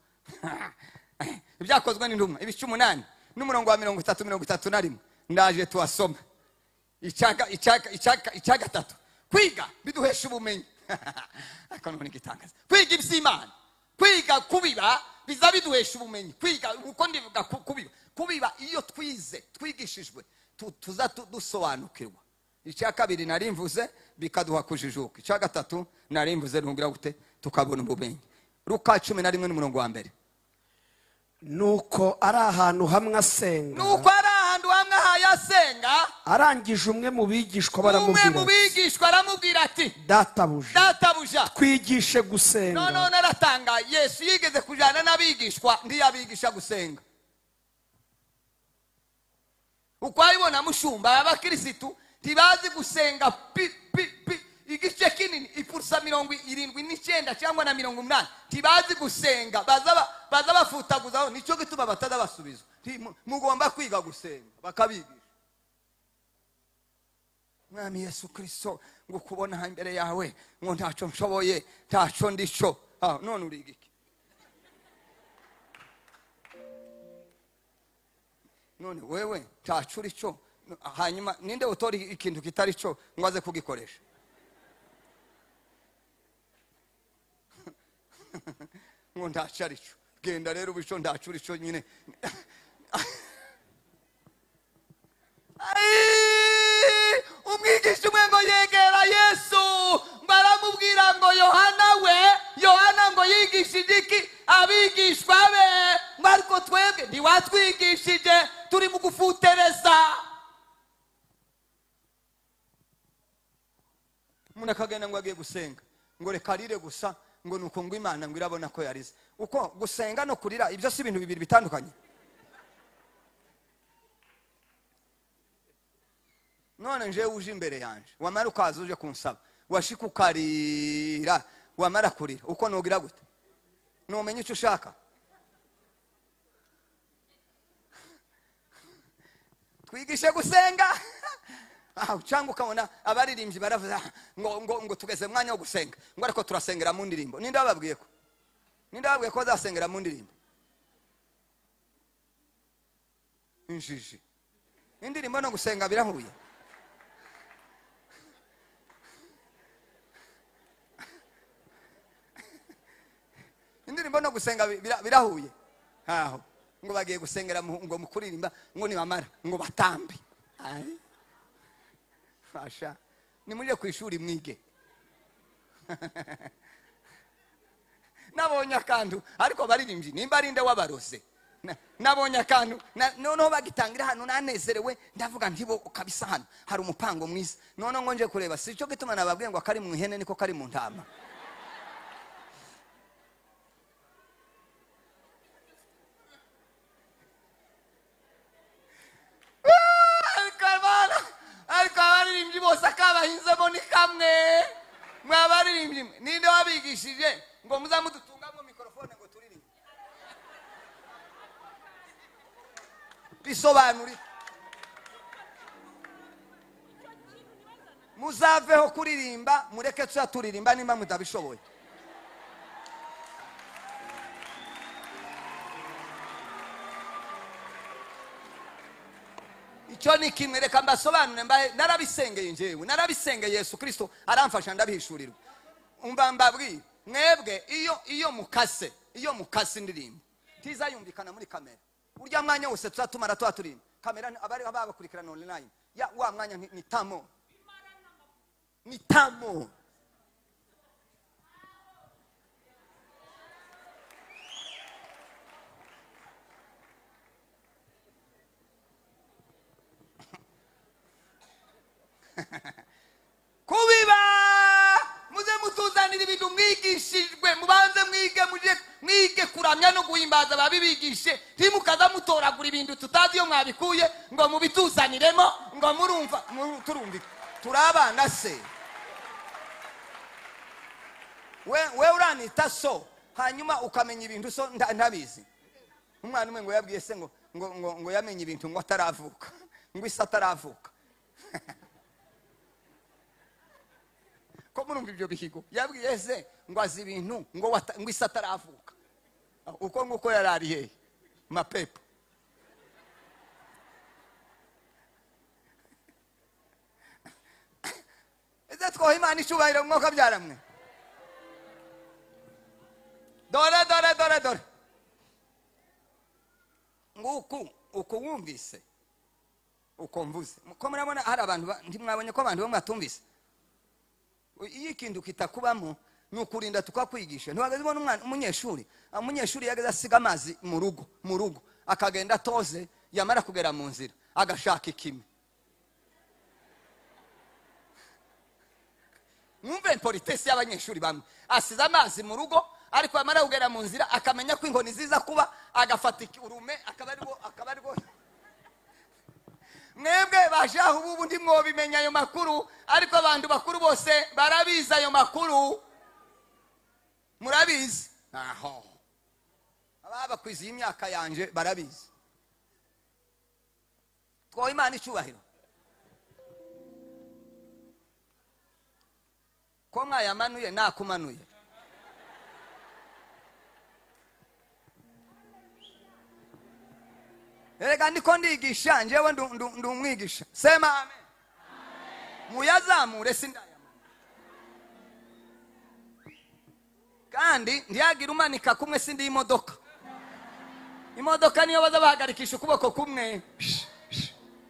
Ibyakozwe n'intumwa ibice 8 n'umurongo wa 30 31, ndaje tuwasoma. Icya gatatu, kwiga biduhesha ubumenyi. Ariko none igitangaza, kwiga iby'Imana, kwiga kubiba biza biduhesha ubumenyi. Kwiga uko ndivuga kubiba, kubiba iyo twize twigishijwe tuza dusobanukirwa. Icya kabiri narimvuze bikaduha kujijuka. Icya gatatu narimvuze ntungira gute, tukabona ubumenyi. Luka 11 n'umurongo wa 1. Nuko ari ahantu hamwe asenga, nuko ari ahantu hamwe hayasenga, arangije umwe mu bigishwa baramubwira, umwe mu bigishwa aramubwira ati databuja, databuja, twigishe gusenga. None aratanga. Yesu yigeze kujana n'abigishwa, ntiyabigisha gusenga. Uko ayibona mushumba abakirisitu ntibazi gusenga pi pi pi, igice kinini ipursa 79 cyangwa na 80 ntibazi gusenga, baza bafutaguzaho. Nicyo gituma batadabasubizwa. Mugomba kwiga gusenga, bakabigisha. Mwami Yesu Kristo, ngo kubona imbere yawe ngo ntacyo nshoboye, ntacyo ndico. None uriga iki? None wewe ntacyo urico, hanyuma ninde utora ikintu kitari cyo ngo aze kugikoresha? Ngo ntacyo arico, genda rero ubico ntacyo urico nyine. Umwigisha umwe ngo yegera Yesu, baramubwira ngo Yohana we, Yohana ngo yigishije iki abigishwa be, ngo ariko twebwe ntiwatwigishije, turi mu gufutereza. Umuntu akagenda ngo agiye gusenga, ngo reka arire gusa, ngo nuko ngo Imana ngo irabona ko yarize. Uko gusenga no kurira ibyo si ibintu bibiri bitandukanye. None nje uje imbere yanje, wamara ukaza uje kunsaba, washika ukarira, wamara kurira uko nugira gute? Numenye icyo ushaka? Twigishe gusenga. Cyangwa ukabona abaririmbyi baravuza ngo ngo ngo tugeze mwanya wo gusenga, ngo ariko turasengera mu ndirimbo. Ninde bababwiye ko? Ninde bababwiye ko bazasengera mu ndirimbo? Injiji. Indirimbo no gusenga birahuye. Indirimbo no gusenga birahuye. Aho ngo bagiye gusengera ngo mukuririmba ngo nibamara ngo batambe. Ai. Fasha, nimuje ku ishuri mwige. Nabonye akantu ariko baririmbyi nimba arinde wabarose. Nabonye akantu noneho bagitangira hano nanezerewe, ndavuga ntibo kabisa hano hari umupango mwiza. None ngo nje kureba, si cyo gituma nababwiye ngo akari mu ihene niko kari mu ntama. Ariko abaririmbyi bose akabahinzemo ni kamwe. Mwabaririmbyi ninde wabigishije Bisobanura muzaveho kuririmba, mureke tuya turirimba nimba mutabishoboye. Icyo ni kimwe, reka mbasobanure mbahe. Narabisengeye njyewe, narabisengeye Yesu Kristo aramfasha ndabihishurirwa. Umva mbabwire mwebwe, iyo mukase indirimbo ntizayumvikana muri kamera. Urya mwanya wose tuzatumara tuba kamera abari babakurikirana online, ya wa mwanya ni tamo, ni tamo. Kubiba muze mutuzanira ibintu mwigishijwe, mubanze mwige, muje mwige kuramya no guhimbaza babibigishe. Ntimukaza mutoragura ibintu tutazi iyo mwabikuye ngo mubituzaniremo ngo murumva turumvika. Turabana se we uranita so, hanyuma ukamenya ibintu so ntabizi. Umwana umwe ngo yabwiye se ngo ngo ngo yamenye ibintu ngo ataravuka, ngo isa ataravuka. Ko murumva ibyo bihigo yabwiye se ngo azi ibintu ngo isa ataravuka. Uko nguko yarari hehe mapepo. Ese twoha Imana icyubahiro mwuka byaramwe. Dore dore dore dore nguku uko wumvise uko mvuze. Ko murabona hari abantu ntimwabonye ko abantu bamwe batumvise. Iyo ikintu kitakubamo ni ukurinda tukakwigisha. Ntiwagaze ubona umwana umunyeshuri yageze asiga amazi mu rugo akagenda atoze, yamara kugera mu nzira agashaka ikime. Mwumve politesse y'abanyeshuri bamwe, asize amazi mu rugo ariko yamara kugera mu nzira akamenya ko inkoni ziza kuba, agafata urume akaba ariwo. Mwebwe bashaho ubu ndimwo bimenya ayo makuru, ariko abantu bakuru bose barabizi ayo makuru. Murabizi aho ababa kwizi imyaka yanje barabizi. Twoha Imana icyubahiro. Ko mwayamanuye nakumanuye. Erega ndiko ndigisha njewe ndumwigisha. Sema amen. Muyazamure sindayamana. Kandi ndiyagira umanika kumwe sindi imodoka. Imodoka niyo baza bahagarikisha ukuboko kumwe.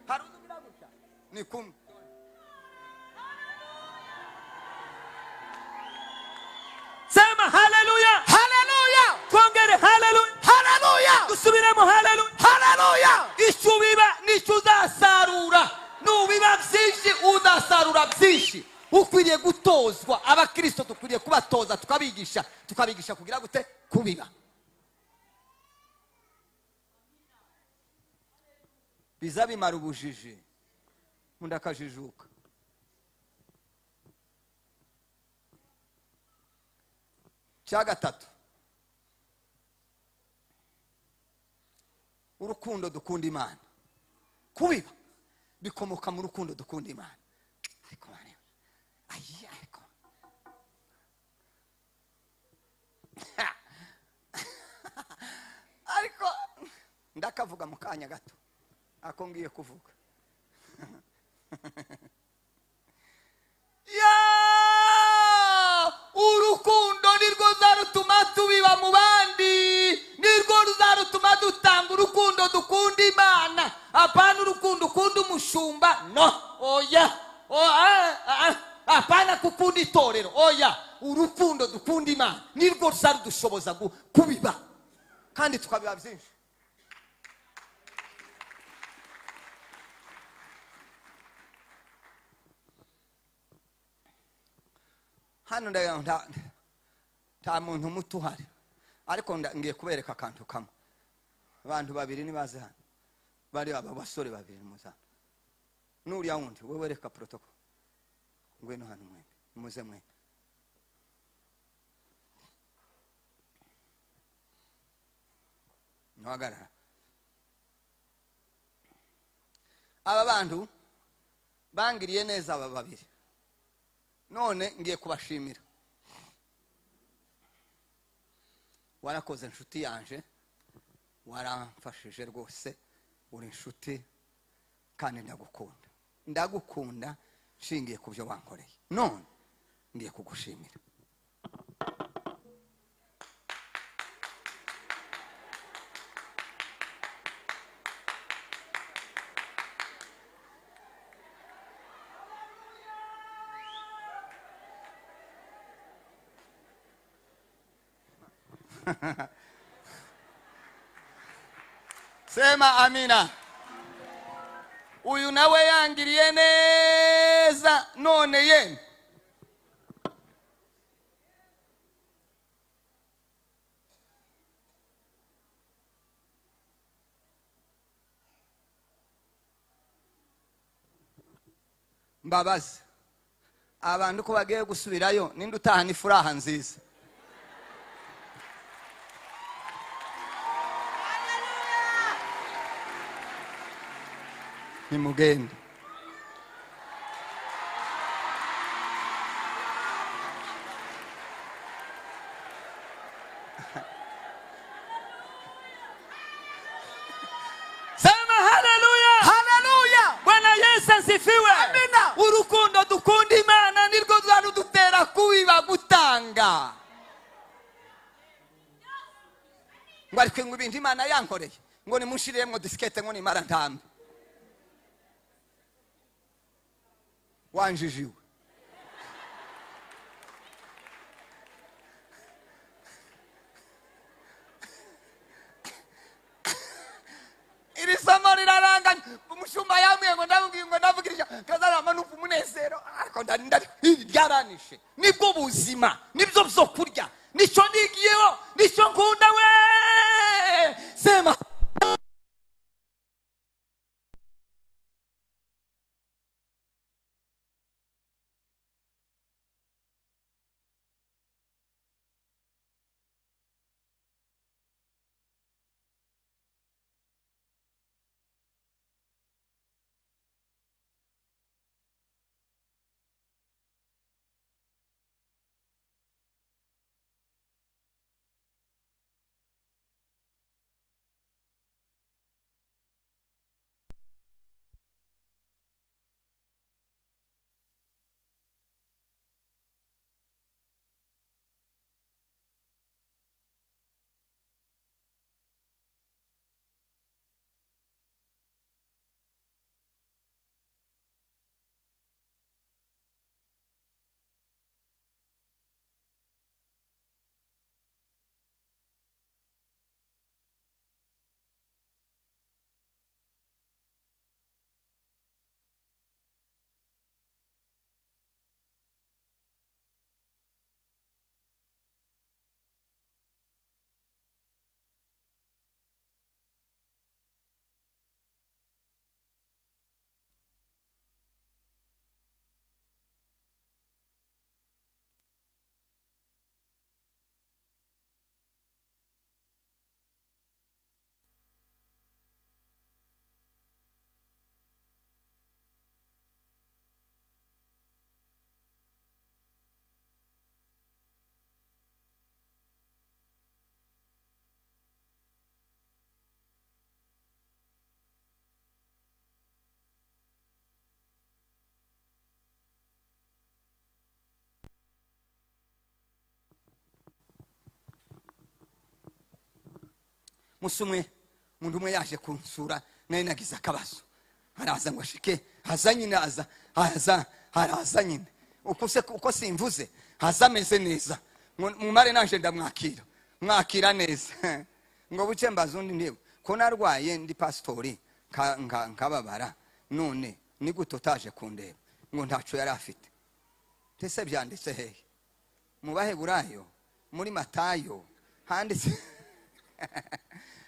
Hari uzugira gutya ni kumwe. Sema haleluya. Haleluya. Twongere haleluya. Haleluya. Dusubiremo haleluya. Haleluya. Icyo ubiba nicyo uzasarura. Nubiba byinshi uzasarura byinshi. Ukwiriye gutozwa. Abakristo dukwiriye kubatoza, tukabigisha, tukabigisha kugira gute kubiba. Bizabimara ubujiji. Mundakajijuka. Cya gatatu, urukundo dukunda Imana. Kubiba bikomoka mu rukundo dukunda Imana. Ariko ariko ariko ndakavuga mu kanya gato ako ngiye kuvuga. Ya urukundo nirwo ruzarutuma tubiba mu bandi, nirwo ruzarutuma dutanga urukundo dukunda Imana. Apana urukundo ukunda umushumba, no, oya, apana kukunda itorero, oya. Urukundo dukunda Imana nirwo ruzarudushoboza kubiba, kandi tukabiba byinshi. Hano nta muntu muto uhari, ariko ngiye kubereka akantu kamwe. Abantu babiri nibaze hano, bari aba basore babiri muzana nuriya wundi wewe wereka protocol. Ngwino hano mwembi, muze mwembi. Ntuhagarara. Aba bantu bangiriye neza aba babiri, none ngiye kubashimira. Warakoze inshuti yanje, waramfashije rwose, uri inshuti kandi ndagukunda. Ndagukunda nshingiye ku byo wankoreye, none ngiye kugushimira. Sema amina. Uyu nawe yangiriye neza, none ye mbabazi abantu ko bagiye gusubirayo, ninde utahana ifuraha nziza? Nimugende. Sema haleluya. Haleluya. Bwana Yesu asifiwe. Amina. Urukundo dukunda Imana nirwo ruzarudutera kubiba gutanga. Ngo ariko ngo ibintu Imana yankoreye, ngo nimushiremo diskete ngo nimara ntambe. Wanjijiwe. Iri somo riraranganye. Umushumba yambwiye ngo ndabwira ngo ndavugirisha kazarama numva umunezero, ariko ndari ryaranishe. Nibwo buzima, nibyo byo kurya, nicyo nigiyeho, nicyo nkunda we. Sema Musumwe umuntu umwe yaje kunsura, naye nagize akabazo, araza ngo ashike, aza nyine, aza aza araza nyine, uko se uko simvuze aza ameze neza, mumare nanje ndamwakira, mwakira neza. Ngo buce mbaza undi ndewe ko narwaye ndi pastori nkababara, none ni gute utaje kundeba? Ngo ntaco yari afite. Tese byanditse hehe? Mu Baheburayo, muri Matayo handitse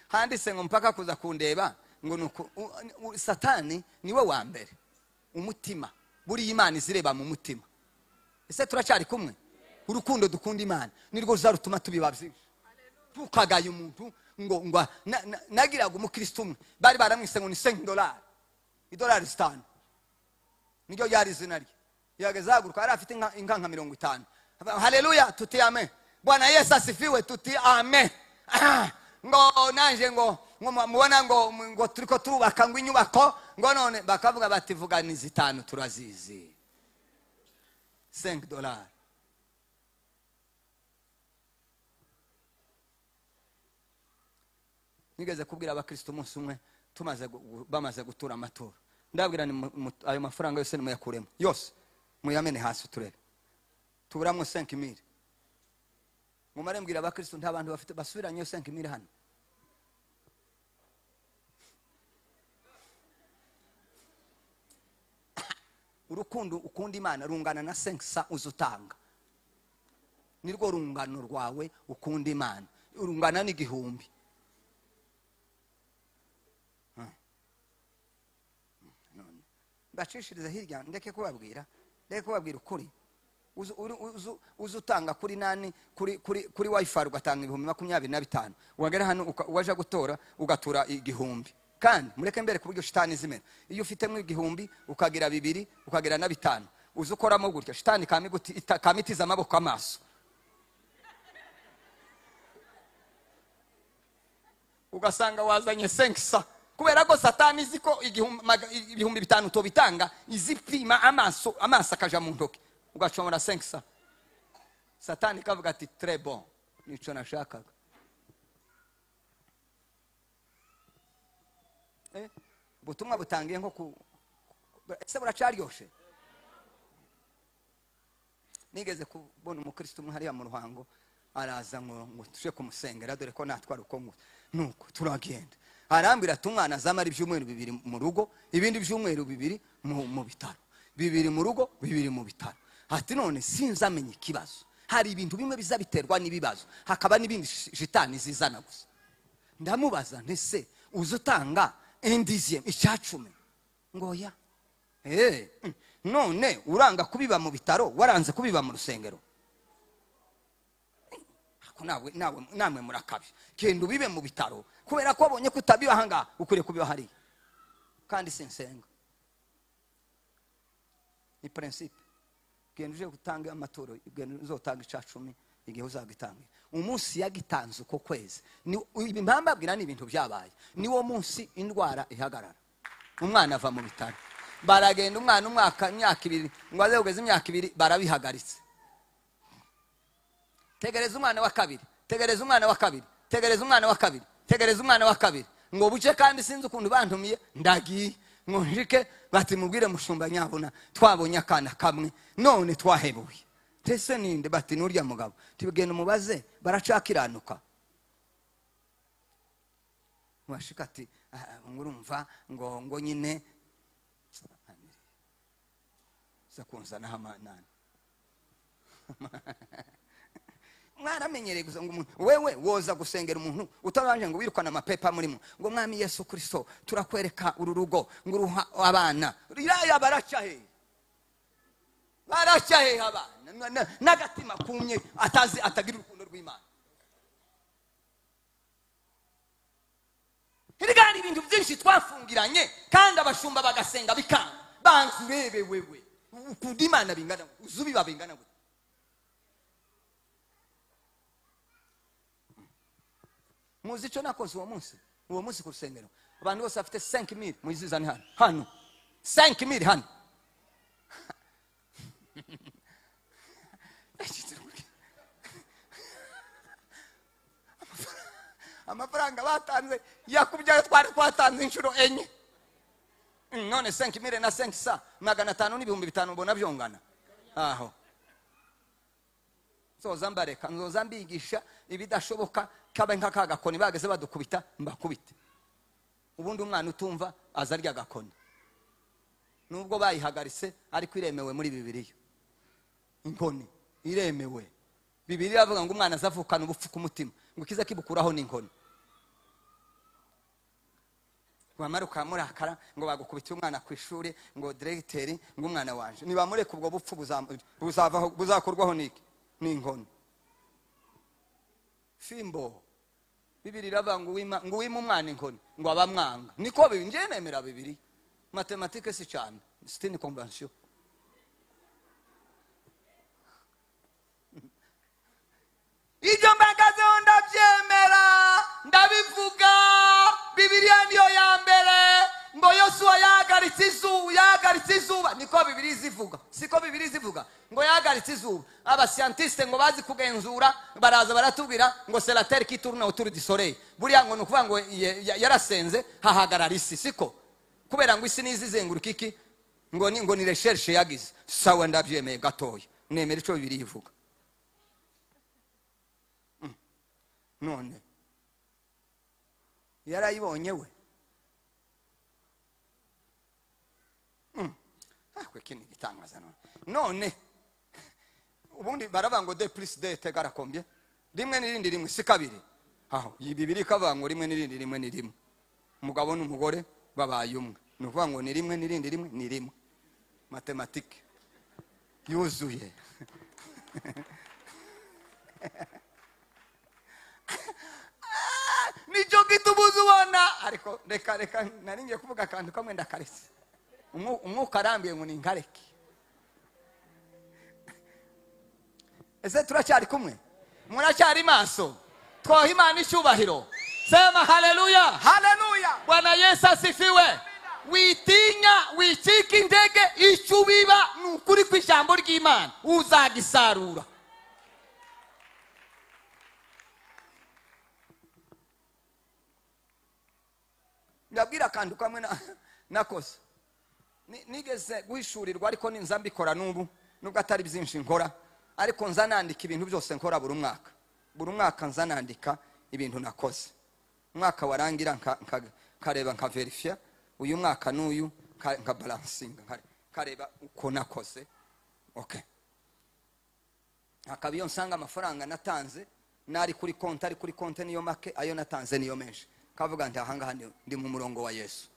handitse ngo mpaka kuza kundeba, ngo nuko Satani niwe wa mbere umutima, buri Imana izireba mu mutima. Ese turacyari kumwe? Urukundo dukunda Imana nirwo ruzarutuma tubiba byinshi. Tukagaye umuntu ngo nagiraga umukristo umwe bari baramwise ngo ni $5. Idolari 5 niryo ryari izina rye. Yageze ahaguruka yari afite inka nka 50. Haleluya, tuti amen. Bwana Yesu asifiwe, tuti amen. Ngo nanje ngo mubona ngo turiko turubaka ngo inyubako, ngo none bakavuga bati vuga ni 5 turazizi. $5. Nigeze kubwira abakristo umunsi umwe bamaze gutura amaturo, ndabwira ni ayo mafaranga yose nimuyakuremo yose, muyamene hasi turebe tuburamwo 5000. Mumare mbwira abakristo nta bantu bafite basubiranye 5000 hano. Urukundo ukunda Imana rungana na 500 uzutanga, nirwo rungano rwawe ukunda Imana, urungana n'igihumbi. Bacishiriza hirya, ndeke kubabwira ukuri. Uzutanga kuri nani, kuri wifi ugatanga 25,000, wagera hano waje gutora ugatura 1000. Kandi mureke mbere kuburyo shitani zimera. Iyo ufitemo 1000 ukagira 2 ukagira na 5, uzukoramo gutya shitani kamitiza amaboko amaso, ugasanga wazanye 500. Kubera ko satani ziko 5,000 tobitanga, izipima amaso akaja mu ntoki, ugacomora 500. Satani kavuga ati très bon, nico nashakaga. Ubutumwa butangiye nko ku ese buracaryoshe. Nigeze kubona umukristo umwe hariya mu Ruhango, araza ngo tuje kumusengera dore ko natwara uko ngo nuko turagenda. Arambwira ati umwana azamara ibyumweru 2 mu rugo, ibindi byumweru 2 mu bitaro, 2 mu rugo, 2 mu bitaro. Ati none sinzamenye ikibazo. Hari ibintu bimwe bizabiterwa n'ibibazo, hakaba n'ibindi shitani zizana gusa. Ndamubaza nti se uzutanga indizième 10% ngo ya none uranga kubiba mu bitaro, waranze kubiba mu rusengero. Nawe namwe murakabi, kenda ubibe mu bitaro kubera ko abonye kutabiba hanga ukuriye kubiba hari. Kandi sinsenga ni principe. Genda uje gutanga amaturo, genda uzotanga 10% igihe uzagitanga. Umunsi yagitanze uko kwezi, ni impamba abwira ni ibintu byabaye, ni wo munsi indwara ihagarara, umwana ava mu bitaro. Baragenda umwana umwaka imyaka 2, ngo aze kugeza imyaka 2 barabihagaritse. Tegereza umwana wa kabiri, tegereza umwana wa kabiri, tegereza umwana wa kabiri, tegereza umwana wa kabiri, ngo buce. Kandi sinzi ukuntu bantumiye, ndagiye ngo nshike bati mubwire mushumba nyabona twabonye akana kamwe none twahebuye. Tese ninde? Bati nurya mugabo. Tibigenda umubaze baracakiranuka. Washika ati ngurumva ngo nyine sakunzana hamanana. Mwaramenyereye gusa ngo umuntu wewe woza gusengera umuntu utabanje ngo wirukana amapepa murimo, ngo mwami Yesu Kristo turakwereka uru rugo ngo uruha abana. Riraya baraca he, baraca he abana n'agatima kumye atazi atagira urukundo rw'Imana. Hirigani ibintu byinshi twafungiranye kandi abashumba bagasenga bikanga. Banzu bebe wewe ukunda Imana bingana uzubiba bingana. Muzi icyo nakoze uwo munsi ku rusengero, abantu bose bafite 5000 muyizizane hano hano 5000 hano. Amafaranga batanze yakubyaye twari twatanze inshuro 4, none 5000 na 500 500 n'ibihumbi 5 mbona byongana aho. Nzoza mbareka, nzoza mbigisha ibidashoboka, kabe nka kagakoni bageze badukubita mbakubite. Ubundi umwana utumva azarya gakoni, nubwo bayihagaritse ariko iremewe muri Bibiliya. Inkoni iremewe. Bibiliya avuga ngo umwana azavukana ubupfu ku mutima, ngo kiza kibukuraho n'inkoni. Wamaruka murakara ngo bagukubita umwana ku ishuri ngo directeur ngo umwana wanje nibamureka ubwo bupfu buzavaho buzakorwaho niki n'inkoni. Fimbo. Bibiri iravuga ngo wima umwana inkoni ngo abamwanga. Niko bibi nje nemera Bibiri. Matematike si cyane, c'est une convention. Ibyo mbagazeho ndabyemera, ndabivuga. Bibiliya niyo ya mbere. Ngo Yosuwa yahagaritse izuba, yahagaritse izuba, niko Bibiliya izivuga, siko Bibiliya izivuga ngo yahagaritse izuba. Abascientiste ngo bazi kugenzura baraza baratubwira ngo c'est la terre qui tourne autour du soleil. Buriya ngo nukuvuga ngo yarasenze hahagarara isi, siko? Kubera ngo isi nizizenguruka iki, ngo ni recherche yagize. Sawa, ndabyemeye gatoya, nemera ico Bibiliya ivuga. None yarayibonye we. Kwe gitangaza none. None ubundi baravuga ngo 2 + 2 égale combien? Rimwe n'irindi rimwe si kabiri. Aho Bibiliya ikavuga ngo rimwe n'irindi rimwe ni rimwe. Umugabo n'umugore babaye umwe. Ni ukuvuga ngo ni rimwe n'irindi rimwe ni rimwe. Matematike yuzuye. Nicyo gitubuza ubona. Ariko reka reka nari ngiye kuvuga akantu kamwe ndakaretse. Umwuka arambiye ngo ninkareke. Ese turacyari kumwe? Muracyari maso? Twaha Imana icyubahiro. Sema haleluya. Haleluya. Bwana Yesu asifiwe. Witinya, wicika intege, icyo ubiba ni ukuri kw'ijambo ry'Imana uzagisarura. Ndabwira akantu kamwe nakoze. Nigeze guhishurirwa, ariko ninza mbikora n'ubu, nubwo atari byinshi nkora, ariko nza nandika ibintu byose nkora buri mwaka. Buri mwaka nza nandika ibintu nakoze. Umwaka warangira nkareba nka verifya uyu mwaka n'uyu, nka balansinga, nkareba uko nakoze. Okay. Akabiyo nsanga amafaranga natanze nari kuri konti, ari kuri konti niyo make, ayo natanze niyo menshi. Kavuga nti ahangaha ndi mu murongo wa Yesu.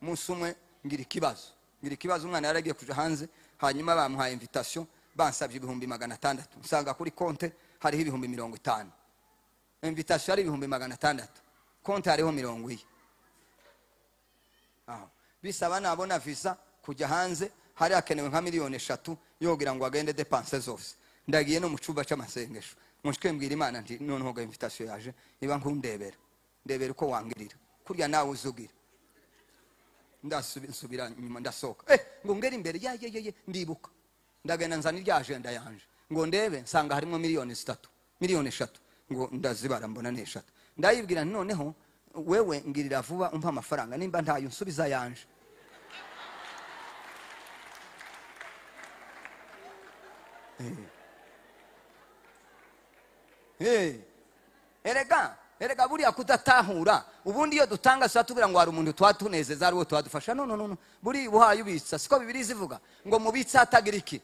Umunsi umwe ngira ikibazo, umwana yaragiye kuja hanze, hanyuma bamuhaye invitation, bansabye 600,000. Nsanga kuri konte hariho 50,000. Invitation ari 600,000, konte hariho 40. Aho bisaba nabona visa kujya hanze, hari hakenewe nka 3 miliyoni yogira ngo agende dépense zose. Ndagiye no mu cyumba cy'amasengesho, mushike mbwira Imana nti noneho ga invitation yaje, iba nkundebera, ndebera uko wangirira kurya nawe uzugira. Ndasubira nyuma ndasohoka, ngo ngere imbere ya ye ye, ndibuka ndagenda nzana irya agenda yanje ngo ndebe, nsanga harimo 3 miliyoni, 3 miliyoni, ngo ndazibara mbona ni 3. Ndayibwira noneho wewe ngirira vuba umpa amafaranga, nimba ntayo nsubiza yanje. Erega buriya kudatahura. Ubundi iyo dutanga sasa tugira ngo hari umuntu twatunezeza ari wo twadufasha. No no no, buri buhaye ubitsa, siko Bibiliya izivuga ngo mubitsa atagira iki.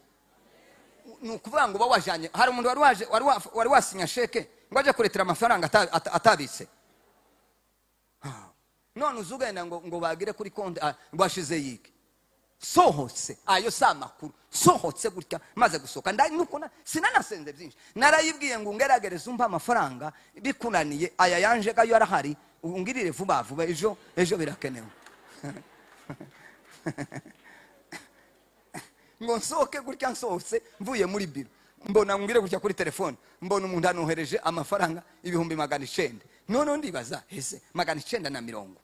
Ni ukuvuga ngo bawajanye, hari umuntu wari waje wari wasinya sheke ngo aje kuretera amafaranga atabitse. None uzugenda ngo bagire kuri konti ngo ashize yike. Sohotse ayo sa makuru, sohotse gutya maze gusoka nuko sinanasenze byinshi. Narayibwiye ngo ngeragereze umpa amafaranga bikunaniye, aya yanje gayo arahari, ungirire vuba vuba, ejo birakenewe. Ngo nsohoke gutya, nsohotse mvuye muri biro, mbona ngire gutya kuri telefone, mbona umuntu anohereje amafaranga 900,000. None ndibaza ese 950,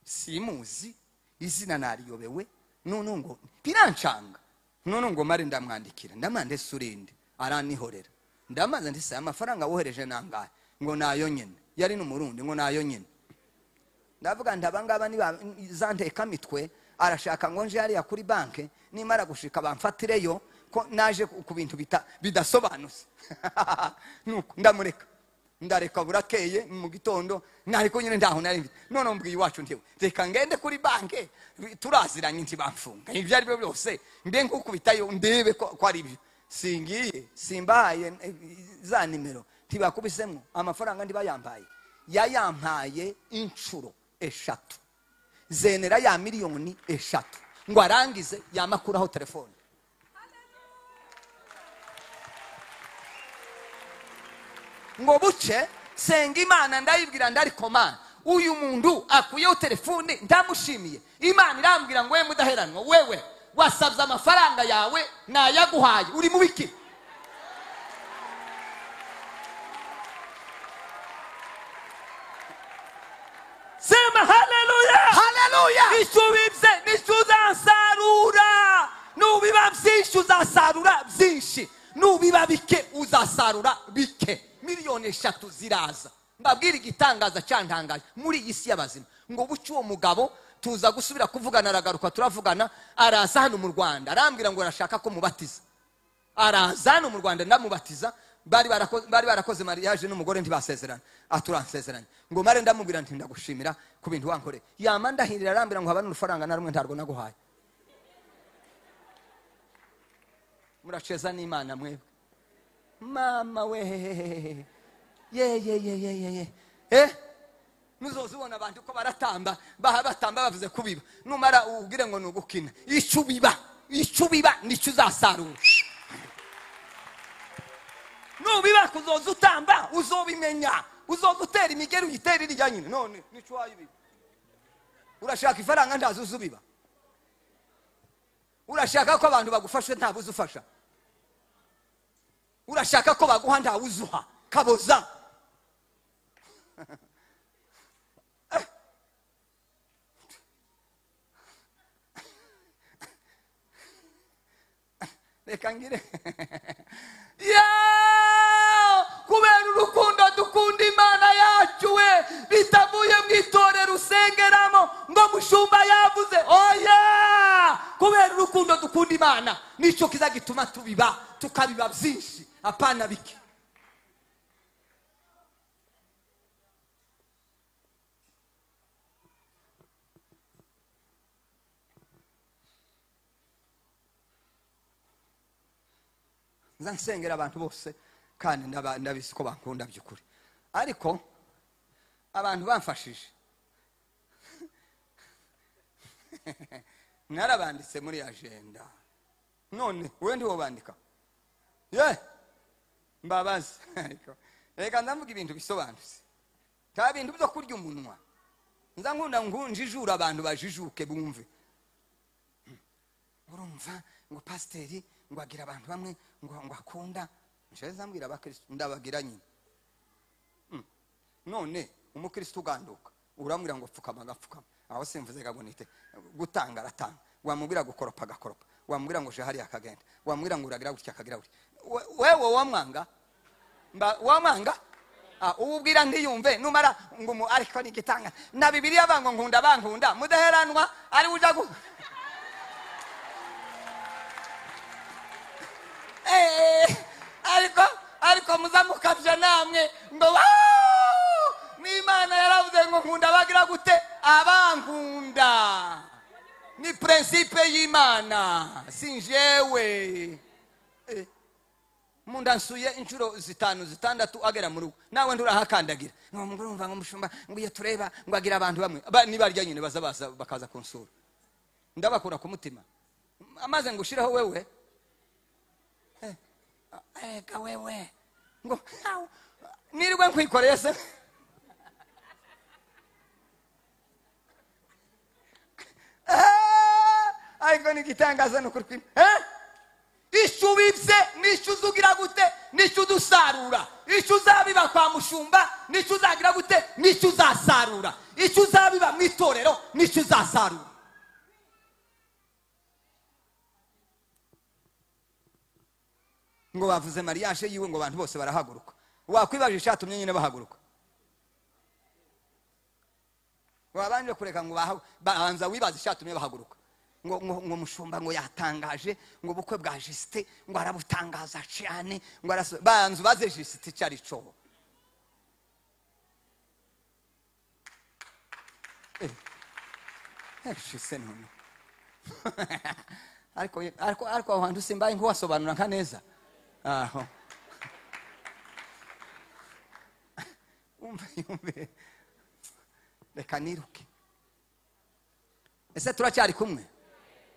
simuzi izina nariyobewe. None ngo birancanga. None ngo mare ndamwandikira, ndamande surinde, aranihorera. Ndamaze ndise amafaranga wohereje nangahe? Ngo nayo nyene. Yari n'umurundi, ngo nayo nyene. Ndavuga ndabangaba niba zanteka mitwe, arashaka ngo nje hariya kuri banke, nimara gushika bamfatireyo ko naje ku bintu bidasobanutse. Nuko ndamureka. Ndareka burakeye mu gitondo, nariko nyine ndaho nari mfite. None mbwiye iwacu ntiwe, reka ngende kuri banke, turaziranye nti bamfunga. Ibyo ari byo byose mbe nkukubitayo ndebe ko ari ibyo. Singiye, simbaye za nimero, ntibakubisemo amafaranga ntibayambaye. Yayampaye inshuro 3. Zenera ya 3 miliyoni ngo arangize yamakuraho telefone. Ngo buce senga Imana ndayibwira ndariko Mana Uyu muntu akuyeho telefone ndamushimiye. Imana irambwira ngo we mudaheranwa, wewe wasabye amafaranga yawe nayaguhaye, uri mu biki? Sema haleluya. Haleluya. Icyo ubibye nicyo uzasarura. Nubiba byinshi uzasarura byinshi, nubiba bike uzasarura bike. 3 miliyoni ziraza. Mbabwira igitangaza cyantangaje muri iyi si y'abazima. Ngo buce uwo mugabo tuza gusubira kuvugana, aragaruka turavugana, araza hano mu Rwanda arambwira ngo arashaka ko mubatiza. Araza hano mu Rwanda ndamubatiza. Bari barakoze mariage n'umugore ntibasezerana, aturansezeranye. Ngo mare ndamubwira nti ndagushimira ku bintu wankore. Yama ndahirira arambwira ngo habana urufaranga na rumwe ntarwo naguhaye. Muracheza n'Imana mwebwe. Mama we ye ye ye ye ye ye. Muzozubona abantu ko baratamba, batamba bavuze kubiba. Numara ubwire ngo nugukina. Icyo ubiba nicyo uzasarura. Nubiba kuzoza utamba uzobimenya. Uzoza utera imigeri uyitera irya nyine. None nico wayibiba. Urashaka ifaranga ndazi uzubiba. Urashaka ko abantu bagufashe nta buzufasha. Urashaka ko baguha nta uzuha. Kaboza. Reka ngire. Ya! Kubera urukundo dukunda Imana yacu we, bitavuye mu itorero usengeramo ngo mushumba yavuze. Oya! Kubera urukundo dukunda Imana nicyo kizagituma tubiba, tukabiba byinshi, apana bike. Nza nsengera abantu bose kandi ndabizi ko bankunda by'ukuri, ariko abantu bamfashije narabanditse muri agenda. None wewe ndiwo bandika ye mbabazi. Ariko reka ndavuga ibintu bisobanutse, nta bintu byo kurya umunwa. Nza nkunda ngunjijura abantu bajijuke bumve. Urumva ngo pasiteri ngo agira abantu bamwe ngo akunda. Nsheza mbwira abakristo ndabagira nyine. None umukristo uganduka uramwira ngo pfukama agapfukama, aho simvuze gabonite gutanga aratanga, wamubwira gukoropa agakoropa, wamubwira ngo je hari akagenda, wamubwira ngo uragira gutya akagira gutya. Wewe wamwanga wamwanga ubwira ntiyumve numara ngo ariko ni gitanga na Bibiliya bango nkunda bankunda mudaheranwa ari uja gu ariko muzamukavya namwe ngo n'Imana yaravuze ngo nkunda bagira gute abankunda. Ni principe y'Imana sinjewe. Munda nsuye inshuro 5 6 agera mu rugo nawe ndurahakandagira ngo murumva ngo mushumba ngo iyo tureba ngo agira abantu bamwe nibarya nyine baza bakaza kunsura ndabakura ku mutima amaze ngushiraho wewe ega wewe ngo nirirwe nkwikoreye se ariko nigitangaza nukuri kwima icyo ubibye nicyo uzugira gute nicyo udusarura. Icyo uzabiba kwa mushumba nicyo uzagira gute nicyo uzasarura. Icyo uzabiba mu itorero nicyo uzasarura. Ngo bavuze mariage yiwe ngo abantu bose barahaguruka. Wakwibaje ishatumye nyine bahaguruka. Wabanje kureka ngo bahanza wibaza ishatumye bahaguruka. Ngo ngo mushumba ngo yatangaje ngo bukwe bwa Justin ngo arabutangaza cyane ngo banzu baze Justin cyari cyo. Justin none. Ariko aho hantu simbaye nko wasobanura nka neza. Aho. Umve. Reka niruke. Ese turacyari kumwe?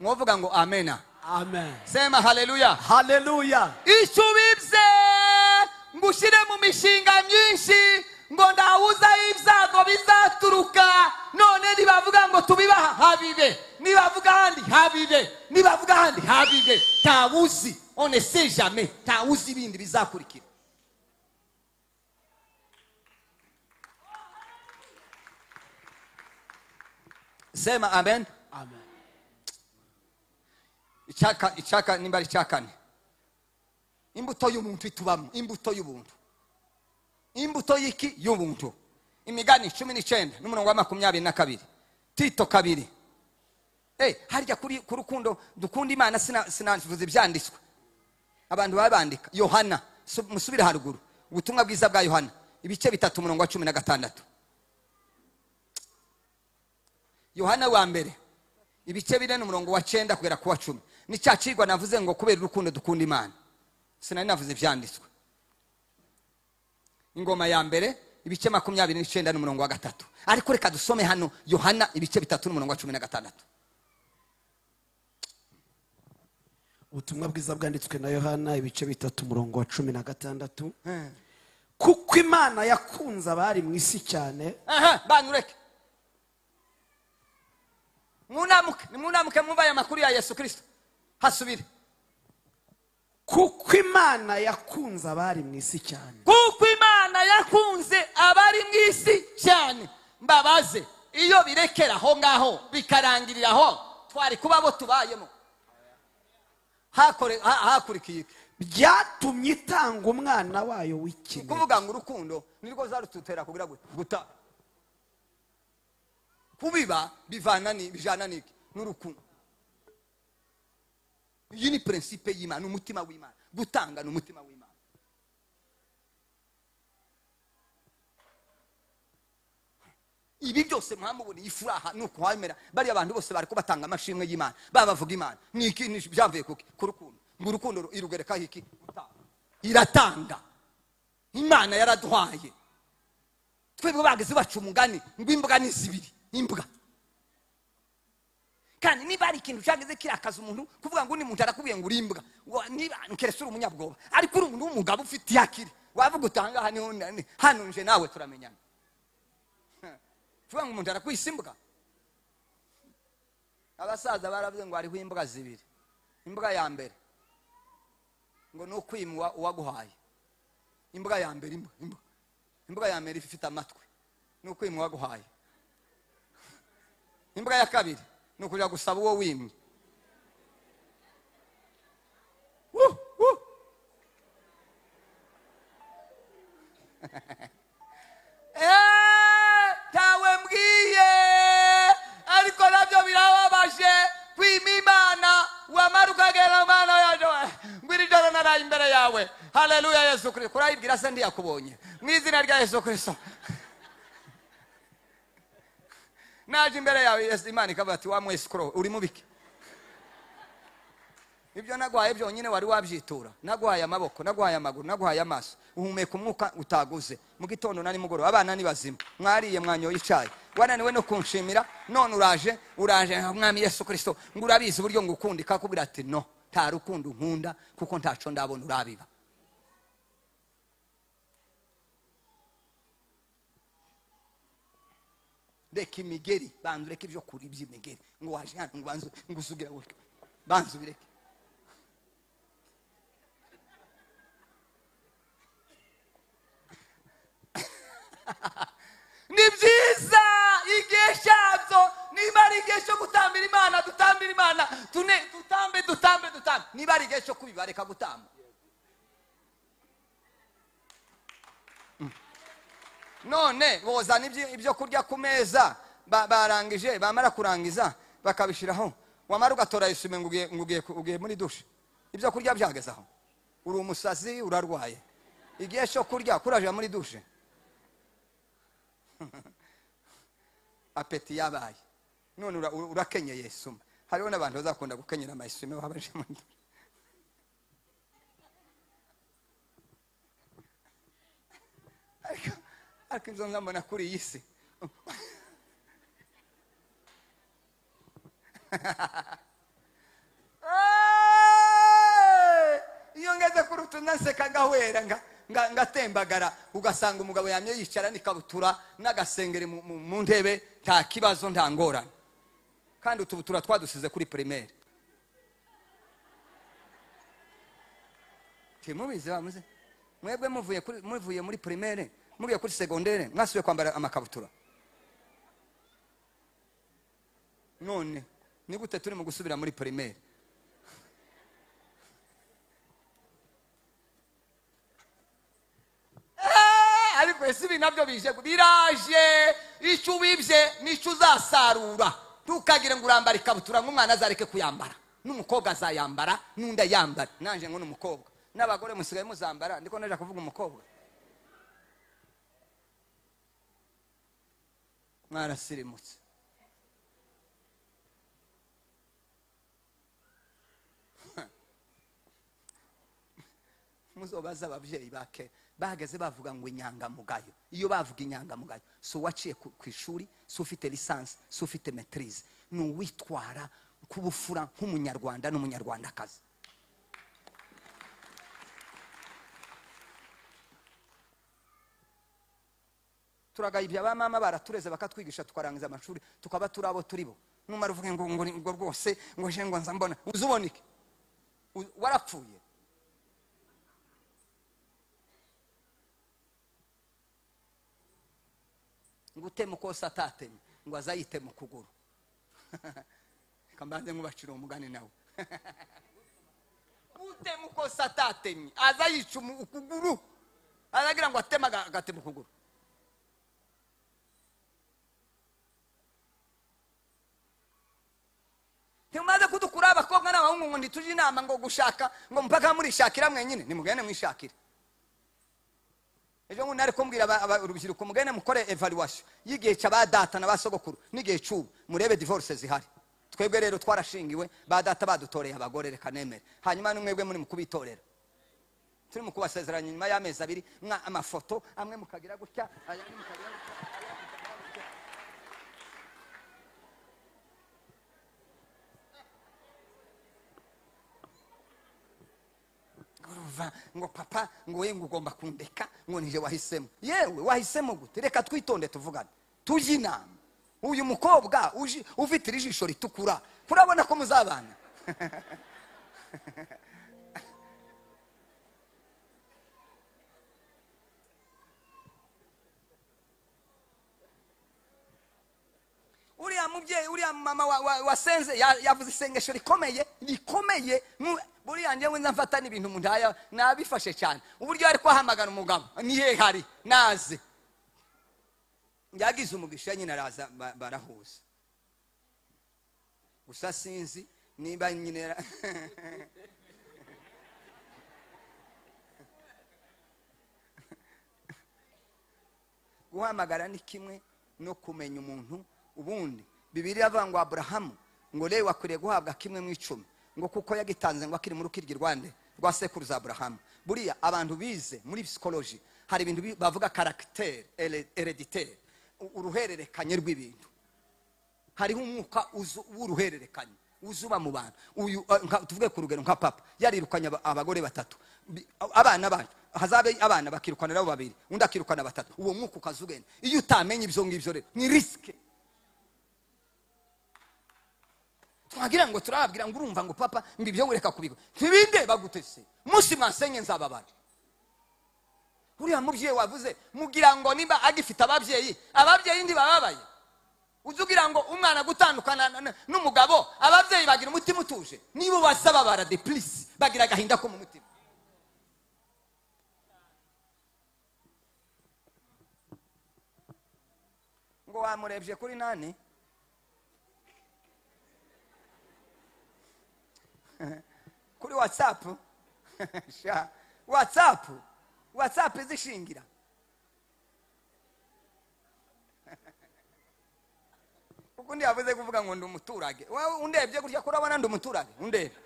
Mwovuga ngo amena. Amen. Sema haleluya. Haleluya. Icyo ubibye ngo ushyire mu mishinga myinshi ngo ndawuza ibyago bizaturuka. ngo tubibaha habibe, nibavuga ahandi habibe, nibavuga ahandi habibe. Ntawuzi, on ne sait jamais, ntawuzi ibindi bizakurikira. Sema amen. Amen. Icyaka nimba ari icyakane, imbuto y'ubuntu itubamo, imbuto y'ubuntu, imbuto y'iki? Y'ubuntu. Imigani 19 n'umurongo wa 22, Tito 2. Harya kuri ku rukundo dukunda Imana sinavuze ibyanditswe, abantu babandika. Yohana, musubire haruguru, ubutumwa bwiza bwa Yohana ibice 3 umurongo wa 16. Yohana wa mbere ibice 4 n'umurongo wa 9 kugera ku wa 10. Ni cya cigwa navuze ngo kubera urukundo dukunda Imana, sinari navuze ibyanditswe. Ingoma ya mbere ibice 29 n'umurongo wa 3. Ariko reka dusome hano Yohana ibice 3 n'umurongo wa 16. Ubutumwa bwiza bwanditswe na Yohana ibice 3 umurongo wa 16. Kuko Imana yakunze abari mu isi cyane. Banureke. Munamuke mwumva amakuru ya Yesu Kristo. Hasubire. Kuko Imana yakunze abari mu isi cyane. Kuko Imana yakunze abari mu isi cyane. Mbabaze, iyo birekera aho ngaho bikarangirira aho, twari kuba bo tubayemo. Hakurikiye byatumye itanga umwana wayo w'ikinege. Kuvuga ngo urukundo nirwo zarututera kugira guta. Kubiba bivana ni bijana niki? N'urukundo. Iyi ni principe y'Imana, umutima w'Imana. Gutanga ni umutima w'Imana. Ibi byose mwamubona ifuraha nuko wamera bari abantu bose bari kubatanga amashimwe y'Imana, babavuga Imana. Niki byavuye kuki? Ku rukundo. Ngo urukundo irugereka iki? Iratanga. Imana yaraduhaye. Twebwe bageze baca umugani ngo imbwa ni zibiri, imbwa. Kandi niba ari ikintu cyageze kirakaza umuntu kuvuga ngo ni umuntu arakubwiye ngo uri imbwa, niba nkerese uri umunyabwoba, ariko uri umuntu w'umugabo ufite yakiri, wavuga utanga hano nje nawe turamenyana. Kuvuga ngo umuntu arakwisa imbwa. Abasaza baravuze ngo hariho imbwa zibiri. Imbwa ya mbere ngo ni ukwimwa uwaguhaye. Imbwa ya mbere, imbwa ya mbere ifite amatwi, ni ukwimwa uwaguhaye. Imbwa ya kabiri ni ukuja gusaba uwo wimye. Tawe mbwiye, ariko nabyo birababaje kwima Imana, wamara ukagera Imana yaje ngwira ijoro naraye imbere yawe. Haleluya Yesu Kristo. Kurayibwira se ndiyakubonye mu izina rya Yesu Kristo. Naje imbere yawe Yesu, Imana ikavuga ati wa mwesikoro uri mubiki. Ibyo nagwaye byonyine wari wabyitura. Nagwaye amaboko, nagwaye amaguru, nagwaye amaso. Uhumeka umwuka utaguze. Mu gitondo na nimugoroba abana ni bazima. Mwariye mwanyoye icayi. Wananiwe no kunshimira, none uraje mwami Yesu Kristo ngo urabizi uburyo ngukunda. Ikakubwira ati no, nta rukundo nkunda kuko ntaco ndabona urabiba. Reka imigeri, banzu reka ibyo kuri by'imigeri. Ngo waje hano ngo banzu ngo usugira gutyo. Banzu bireke. Ni byiza igihe cyabyo, niba ari igihe cyo gutambira Imana dutambira Imana, tutambe dutambe dutambe. Niba ari igihe cyo kubiba reka gutamba. None bozana ibyo kurya ku meza, barangije, bamara kurangiza bakabishiraho, wamara ugatora isume ngo ugiye muri dushe, ibyo kurya byageze aho. Uri umusazi, urarwaye. Igihe cyo kurya kuraje muri dushe. Apeti yabaye. None urakenyeye isume. Hariho n'abantu bazakunda gukenyera amayisume babaje muri dushe. Ariko ibyo nzambona kuri iyi si. Iyo ngeze kuri utu nseka ngahwera ngatembagara, ugasanga umugabo yamye yicara n'ikabutura n'agasengeri mu ntebe, nta kibazo nta ngorane. Kandi utubutura twadusize kuri primaire. Timubizi bamuze. Mwebwe muvuye muri primaire, mugiye kuri secondaire, mwasubiye kwambara amakabutura. None ni gute turi mu gusubira muri primaire? Ariko ese ibi nabyo bije biraje, icyo ubibye nicyo uzasarura. Ntukagire ngo urambara ikabutura nk'umwana azareke kuyambara, n'umukobwa azayambara, n'undi ayambara. Nanje ngo n'umukobwa, n'abagore musigaye muzambara, ndiko naje kuvuga umukobwa. Mwarasirimutse. Muzobaza ababyeyi bake bahagaze bavuga ngo inyangamugayo. Iyo bavuga inyangamugayo, so waciye ku ishuri, so ufite licence, so ufite maîtrise, ni uwitwara kubufura nk'umunyarwanda n'umunyarwandakazi. Turagayibya ba mama baratureze bakatwigisha tukarangiza amashuri tukaba turabo turibo. Numara uvuge ngo ngo rwose ngo je ngo nza mbona uzubonike warapfuye. Ngutema uko atatemye ngo azayite mu kuguru. Kambanze nkubacira umugani nawe. Utema uko atatemye azayica ukuguru, azagira ngo atema agatema ukuguru. Ntimumaze kudukura abakobwa n'abahungu ngo ntituje inama ngo gushaka ngo mpaka murishakira mwenyine, nimugende mwishakire. Ejo nari kumbwira urubyiruko mugende mukore evaluation y'igihe cy'aba data na basogokuru n'igihe cy'ubu, murebe divorce zihari. Twebwe rero twarashingiwe, ba data badutoreye abagore, reka nemere. Hanyuma n'umwebwe muri mukubitorera, turi mu kubasezeranya nyuma y'amezi abiri, mwa amafoto amwe mukagira gutya, ayandi mukagira gutya. Ngo papa ngo we ngo ugomba kundeka ngo nije wahisemo. Yewe wahisemo gute? Reka twitonde tuvugane, tujye inama. Uyu mukobwa ufite ijisho ritukura, kurabona ko muzabana. Uriya mubyeyi, uriya mama wasenze yavuze isengesho rikomeye rikomeye. Buriya njyewe nzamfata n'ibintu mu ndaya nabifashe cyane. Uburyo ari kwahamagara umugabo ni he hari naze yagize umugisha nyine araza barahuza. Gusa sinzi niba nyine guhamagara ni kimwe no kumenya umuntu. Ubundi Bibiliya avuga ngo Abrahamu ngo Lewi akwiriye guhabwa kimwe mu 10 ngo kuko yagitanze ngo akiri mu rukiryi rwande rwa sekuruza Abrahamu. Buriya abantu bize muri psychology hari ibintu bavuga caractère héréditaire, uruhererekanye rw'ibintu. Hariho umwuka w'uruhererekanye uzuba mu bantu. Uyu tuvuge ku rugero nka papa yarirukanye abagore batatu, abana bacu hazabe abana bakirukana nabo babiri, undi akirukana batatu. Uwo mwuka ukazugenda. Iyo utamenye ibyo ngibyo rero ni risque. Twagira ngo turababwira ngo urumva ngo papa ngo ibyo ureka kubiko ntibinde bagutese munsi mwasenye nzababara. Uriya mubyeyi wavuze mugira ngo nimba agifite ababyeyi, ababyeyi ndi bababaye. Uzugira ngo umwana gutandukana n'umugabo, ababyeyi bagira umutima utuje, nibo basababara de plus bagira agahinda ko mu mutima. Ngo wamurebye kuri nani? Kuri WhatsApp. Sha WhatsApp izishingira. Ukundi yavuze kuvuga ngo ndi umuturage. Wewe undebye gutya kurabona ndi umuturage, undebe.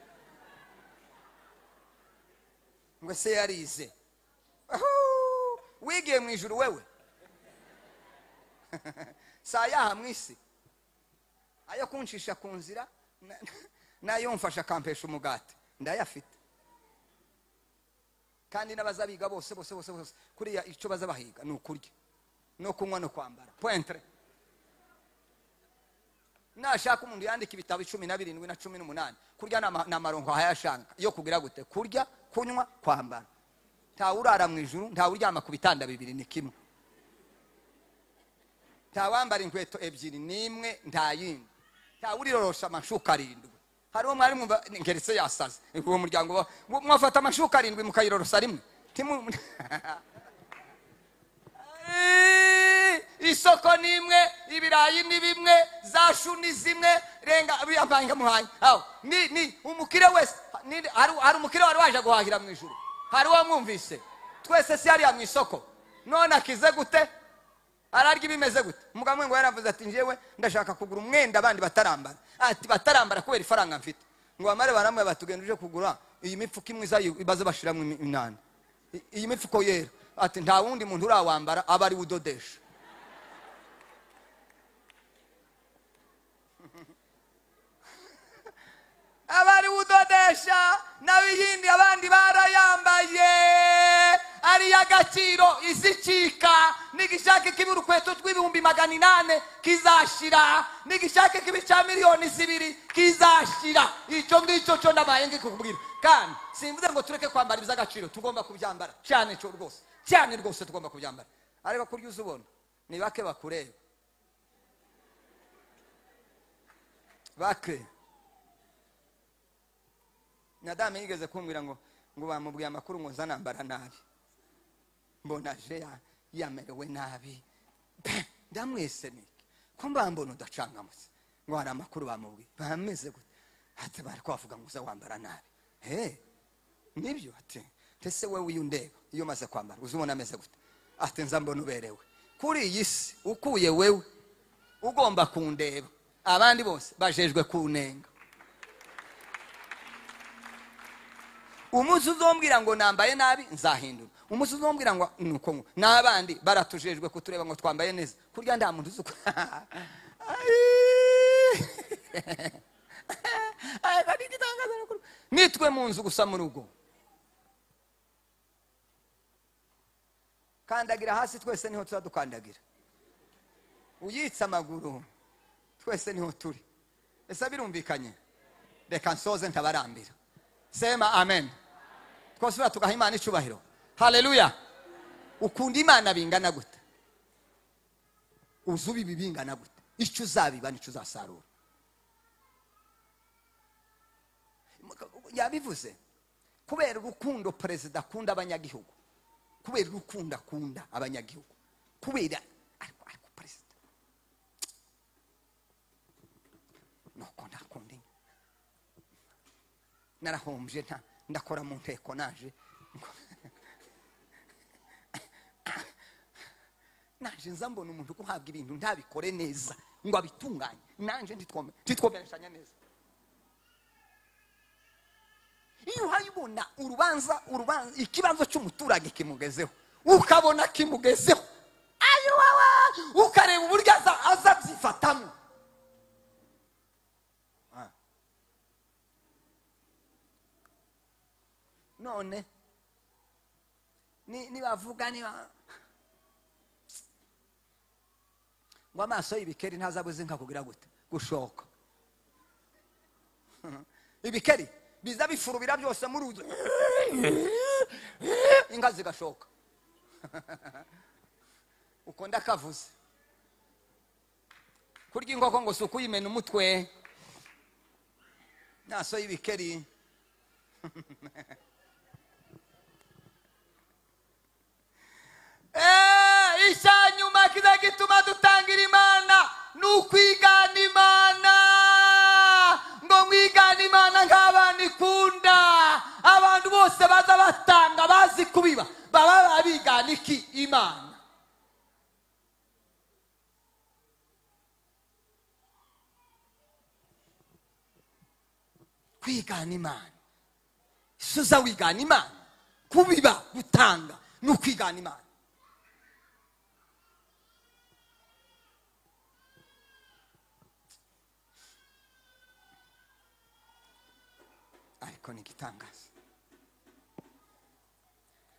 Ngo se yarize. Wigiye mu ijuru wewe. Sayaha mwisi. Ayo kuncisha ku nzira nayo mfasha kampesha umugati ndayafite. Kandi n'abazabiga bose bose bose bose kuriya icyo bazabahiga ni ukurya no kunywa no kwambara. Pointre. Nashaka umuntu yandika ibitabo 17 na 18, kurya n'amaronko hayashanga yo kugira gute? Kurya, kunywa, kwambara. Nta urara mu ijuru, nta uryama ku bitanda bibiri, ni kimwe. Nta wambara inkweto ebyiri, nimwe nta yindi. Nta urirorosha amashuka arindwi. Hariho mwari mwumva ngeretse yasaze uwo muryango mwafata amashuka arindwi mukayirorosa rimwe. Isoko nimwe, ibirayi ni bimwe, za shu ni zimwe, renga biyambanga muhanye. Aho ni umukire wese, hari umukire wari waje guhahira mu ijuru. Hari uwamwumvise. Twese si hariya mu isoko. None akize gute? Ararya ibimeze gute? Umugabo ngo yaravuze ati njyewe ndashaka kugura umwenda abandi batarambara. Ati batarambara kubera ifaranga mfite. Ngo bamare baramwe batugenda uje kugura iyi mifuko imwe izayo ibaze bashiramo inani. Iyi mifuko yera. Ati nta wundi muntu urawambara aba ari udodesha. Abari udodesha n'abiyindi abandi barayambaye ari agaciro izicika. Nigishake kibi urukweto tw'ibihumbi 800 kizashira, nigishake kibi cha miliyoni 2 kizashira. Icyo ngicyo cyo ndabaye ngikubwira. Kandi simvuze ngo tureke kwambara iby'agaciro, tugomba kubyambara cyane cyo rwose, cyane rwose tugomba kubyambara. Ariko kurya uzubona ni bake bakureba, bake. Nadame yigeze kumbwira ngo bamubwiye amakuru ngo nzanambara nabi, mbona je yamerewe nabi. Ndamwese niki ko mbambona udacangamutse, ngo hari amakuru bamubwiye bameze gute? Ati bari kwavuga ngo uza wambara nabi. Nibyo. Ati ese wewe uyu ndeba iyo maze kwambara uzubona ameze gute? Ati nza mbona uberewe. Kuri iyi si ukuye wewe ugomba kundeba, abandi bose bajejwe kunenga. Umunsi uzombwira ngo nambaye nabi nzahindura. Umunsi uzombwira ngo nuko ngo nabandi baratujejwe kutureba ngo twambaye neza. Kurya nda muntu uzuko. Ai bari gitangaza nakuru. Nitwe mu nzu gusa mu rugo. Kandagira hasi twese niho tuzadukandagira. Uyitsa amaguru twese niho turi. Ese birumvikanye? Reka nsoze ntabarambira. Sema amen. Twosubira tugaha Imana icubahiro. Haleluya. Ukunda Imana bingana gute? Uzubi bingana gute? Icyo uzabiba nicyo uzasarura. Yabivuze kubera urukundo perezida akunda abanyagihugu, kubera urukundo akunda abanyagihugu, kubera ariko perezida nuko ndakunda narahombye nta ndakora mu nteko naje nza mbona umuntu guhabwa ibintu ntabikore neza ngo abitunganye, nanje ntitwomereshanya neza. Iyo uhayibona urubanza ikibanzo cy'umuturage kimugezeho, ukabona kimugezeho, ayo wawa, ukareba uburyo azabyifatamo. None nibavuga niba ngo amaso y'ibikeri ntazabuze nka kugira gute gushoka. Ibikeri biza bifurubira byose muri uzu inka zigashoka. Uko ndakavuze kurya inkoko ngo si ukuyimena umutwe, naso y'ibikeri. Icyanyuma kiza gituma dutangira Imana ni ukwigana Imana. Ngo mwigane Imana nk'abana ikunda. Abantu bose baza batanga bazi kubiba baba bigana iki? Imana. Kwigana Imana, suza wigana Imana, kubiba gutanga ni ukwigana Imana. Ariko ni igitangaza.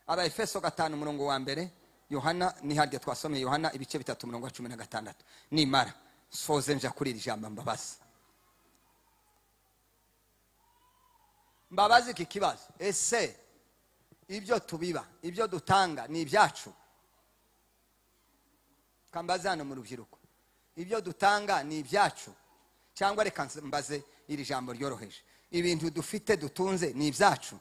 Abaefeso 5 umurongo wa mbere, Yohana ni harya twasomeye Yohana ibice 3 umurongo wa 16. Nimara Soze nja kuri iri jambo mbabazi. Mbabazi iki kibazo. Ese ibyo tubiba, ibyo dutanga ni ibyacu? Kambaze hano mu rubyiruko. Ibyo dutanga ni ibyacu? Cyangwa reka mbaze iri jambo ryoroheje. Ibintu dufite dutunze ni ibyacu?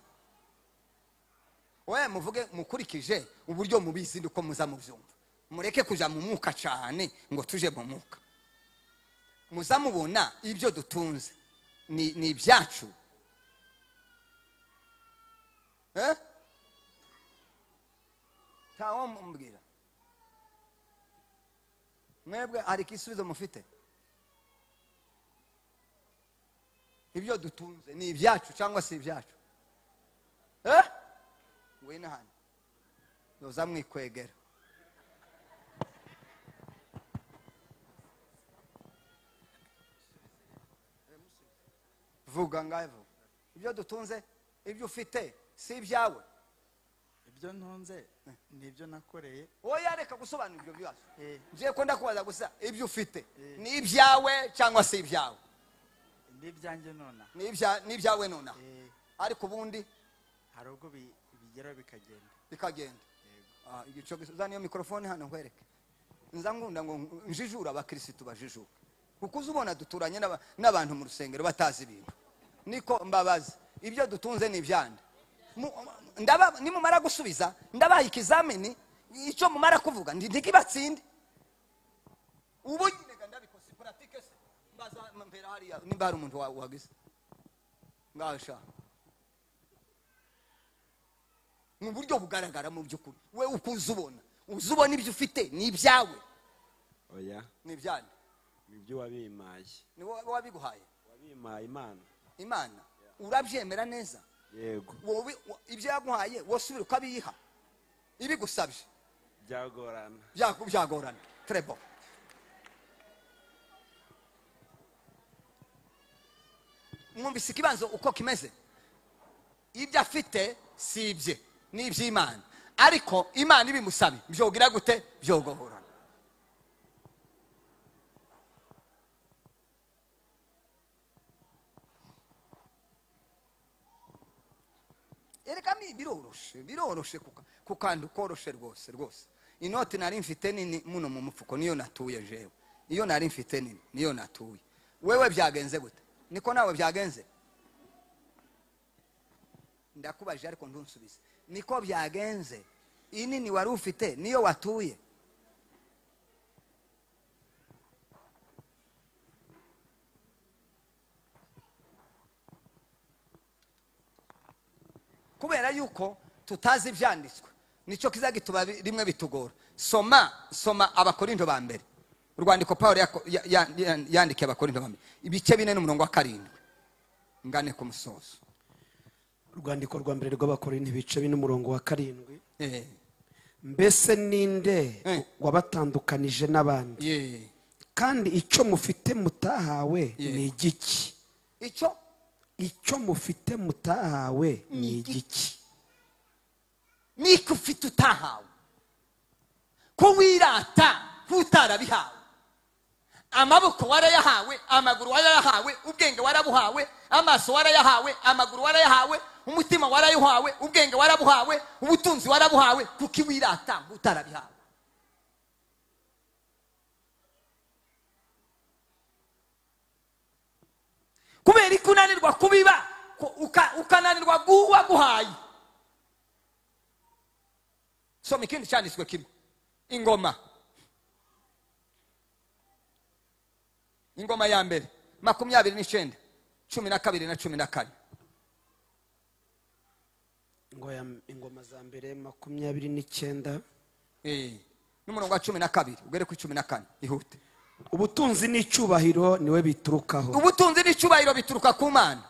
Oya muvuge mukurikije uburyo mubizi uko muza mubyumva. Mureke kuja mu mwuka cyane ngo tuje mu mwuka. Muzamubona ibyo dutunze ni ibyacu? Tawo mumbwira. Mwebwe hari igisubizo mufite? Ibyo dutunze ni ibyacu cyangwa si ibyacu? Ngwino hano. Noza mwikwegera. Vuga ngaho vuga. Ibyo dutunze, ibyo ufite si ibyawe. Ibyo ntunze ni ibyo nakoreye. Oya reka gusobanura ibyo bibazo. Ngiye ko ndakubaza gusa ibyo ufite ni ibyawe cyangwa si ibyawe? Ni ibyanjye nona. Ni ibyawe nona. Ariko ubundi hari ubwo bigera bikagenda. Bikagenda. Igico uzana iyo mikrofone hano nkwereke. Nza ngunda ngo njijura abakristo bajijuka. Kuko uzubona duturanye n'abantu mu rusengero batazi ibintu. Niko mbabaza ibyo dutunze ni ibyande. Nimumara gusubiza ndabaha ikizamini icyo mumara kuvuga ntikibatsinde. Ubu nyine ndabikoze pratique se mbaza mpera hariya nimba hari umuntu wagize ngasha mu buryo bugaragara mu by'ukuri we ukuzubona uzubona ibyo ufite ni ibyawe. Oya ni ibyande. Ni ibyo wabimaye. Ni wowe wabiguhaye. Wabimaye Imana. Imana urabyemera neza? Yego. Wowe ibyo yaguhaye wosubira ukabiyiha ibigusabye byagorana. Byagorana. Très bon. Mwumvise ikibanzo uko kimeze? Ibyo afite si ibye, ni iby'Imana. Ariko Imana ibimusabe byogira gute? Byogorana. Ereka mi biroroshe, biroroshe kukandu koroshe rwose rwose. Inoti nari mfite nini muno mu mufuko niyo natuye jewe. Iyo nari mfite nini niyo natuye. Wewe byagenze gute? Niko nawe byagenze? Ndakubaje ariko ndunsubize. Niko byagenze? Inini wari ufite niyo watuye? Kubera yuko tutazi ibyanditswe nicyo kizagituba rimwe bitugora. Soma Abakorinto ba mbere. Urwandiko Paulo yandikiye Abakorinto ba mbere ibice 4 n'umurongo wa 7 ngane ku musozo. Urwandiko rwa mbere rw'Abakorinto ibice 4 n'umurongo wa 7. Mbese ninde wabatandukanije n'abandi? Kandi icyo mufite mutahawe ni igiki? Icyo mufite mutahawe ni igiki? Niko ufite utahawe? Ko wirata kutarabihawe? Amaboko warayahawe, amaguru warayahawe, ubwenge warabuhawe, amaso warayahawe, amaguru warayahawe, umutima warayahawe, ubwenge warabuhawe, ubutunzi warabuhawe, kuki wirata utarabihawe? Kubera ikunanirwa kubiba ukananirwa guwa guhaye. Soma ikindi cyanditswe kimwe. Ingoma. Ingoma ya mbere 29 12 na 14. Ingoma za mbere 29 n'umurongo wa 12 ugere ku 14 ihute. Ubutunzi n'icyubahiro niwe biturukaho. Ubutunzi n'icyubahiro bituruka ku Mana.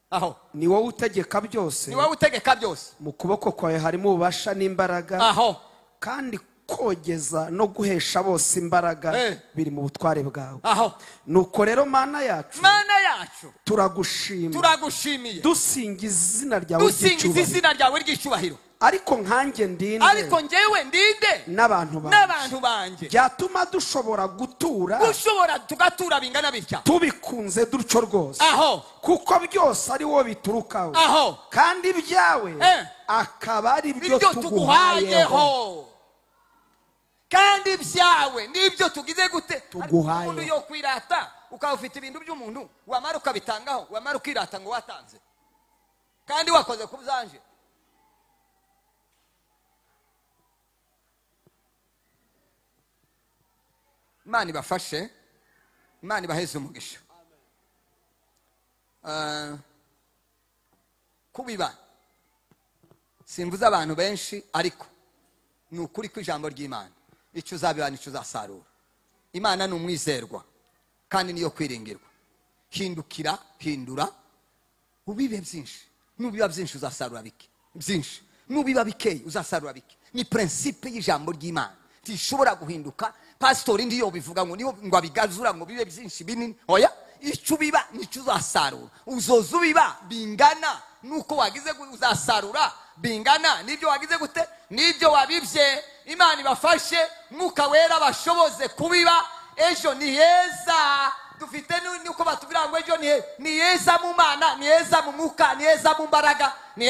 Aho ni wowe utegeka byose. Ni wowe utegeka byose. Mu kuboko kwawe harimo ububasha n'imbaraga. Aho kandi Kogeza no guhesha bose imbaraga biri mu butware bwawe. Aho. Nuko rero Mana yacu, Mana yacu, turagushima, turagushimiye, dusingiza izina ryawe dusingiza ry'icyubahiro. Izina ryawe ry'icyubahiro. Ariko nkanjye ndinde, ariko njyewe ndinde, n'abantu banjye, n'abantu banjye, byatuma dushobora gutura, gushobora tugatura bingana bitya, tubikunze dutyo rwose. Aho. Kuko byose ari wowe biturukaho, Aho. kandi ibyawe akaba ari byo ibyo tuguhayeho. Tuguhayeho, kandi ibyawe nibyo tugize gute? Tuguhayeho. Umuntu yo kwirata, ukaba ufite ibintu by'umuntu, wamara ukabitangaho, wamara ukirata ngo watanze kandi wakoze ku byanje. Imana ibafashe, Imana ibaheze umugisha. Kubiba simvuze abantu benshi, ariko ni ukuri kw'ijambo ry'Imana, icyo uzabiba nicyo uzasarura. Imana ni umwizerwa kandi niyo kwiringirwa. Hindukira, hindura, ubibe byinshi. Nubiba byinshi uzasarura bike, byinshi. Nubiba bikeyi uzasarura bike. Ni principe y'ijambo ry'Imana, ntishobora guhinduka. Pastori ndiyo bivuga ngo niyo ngo abigazura ngo bibe byinshi binini. Oya, icyo ubiba nicyo uzasarura. Uzoza ubiba bingana nuko wagize, uzasarura bingana nibyo wagize gute, nibyo wabibye. Imana ibafashe, Mwuka Wera bashoboze kubiba. Ejo ni heza, dufite nuko batubwira ngo ejo ni heza mu Mana, ni heza mu mwuka, ni heza mu mbaraga, ni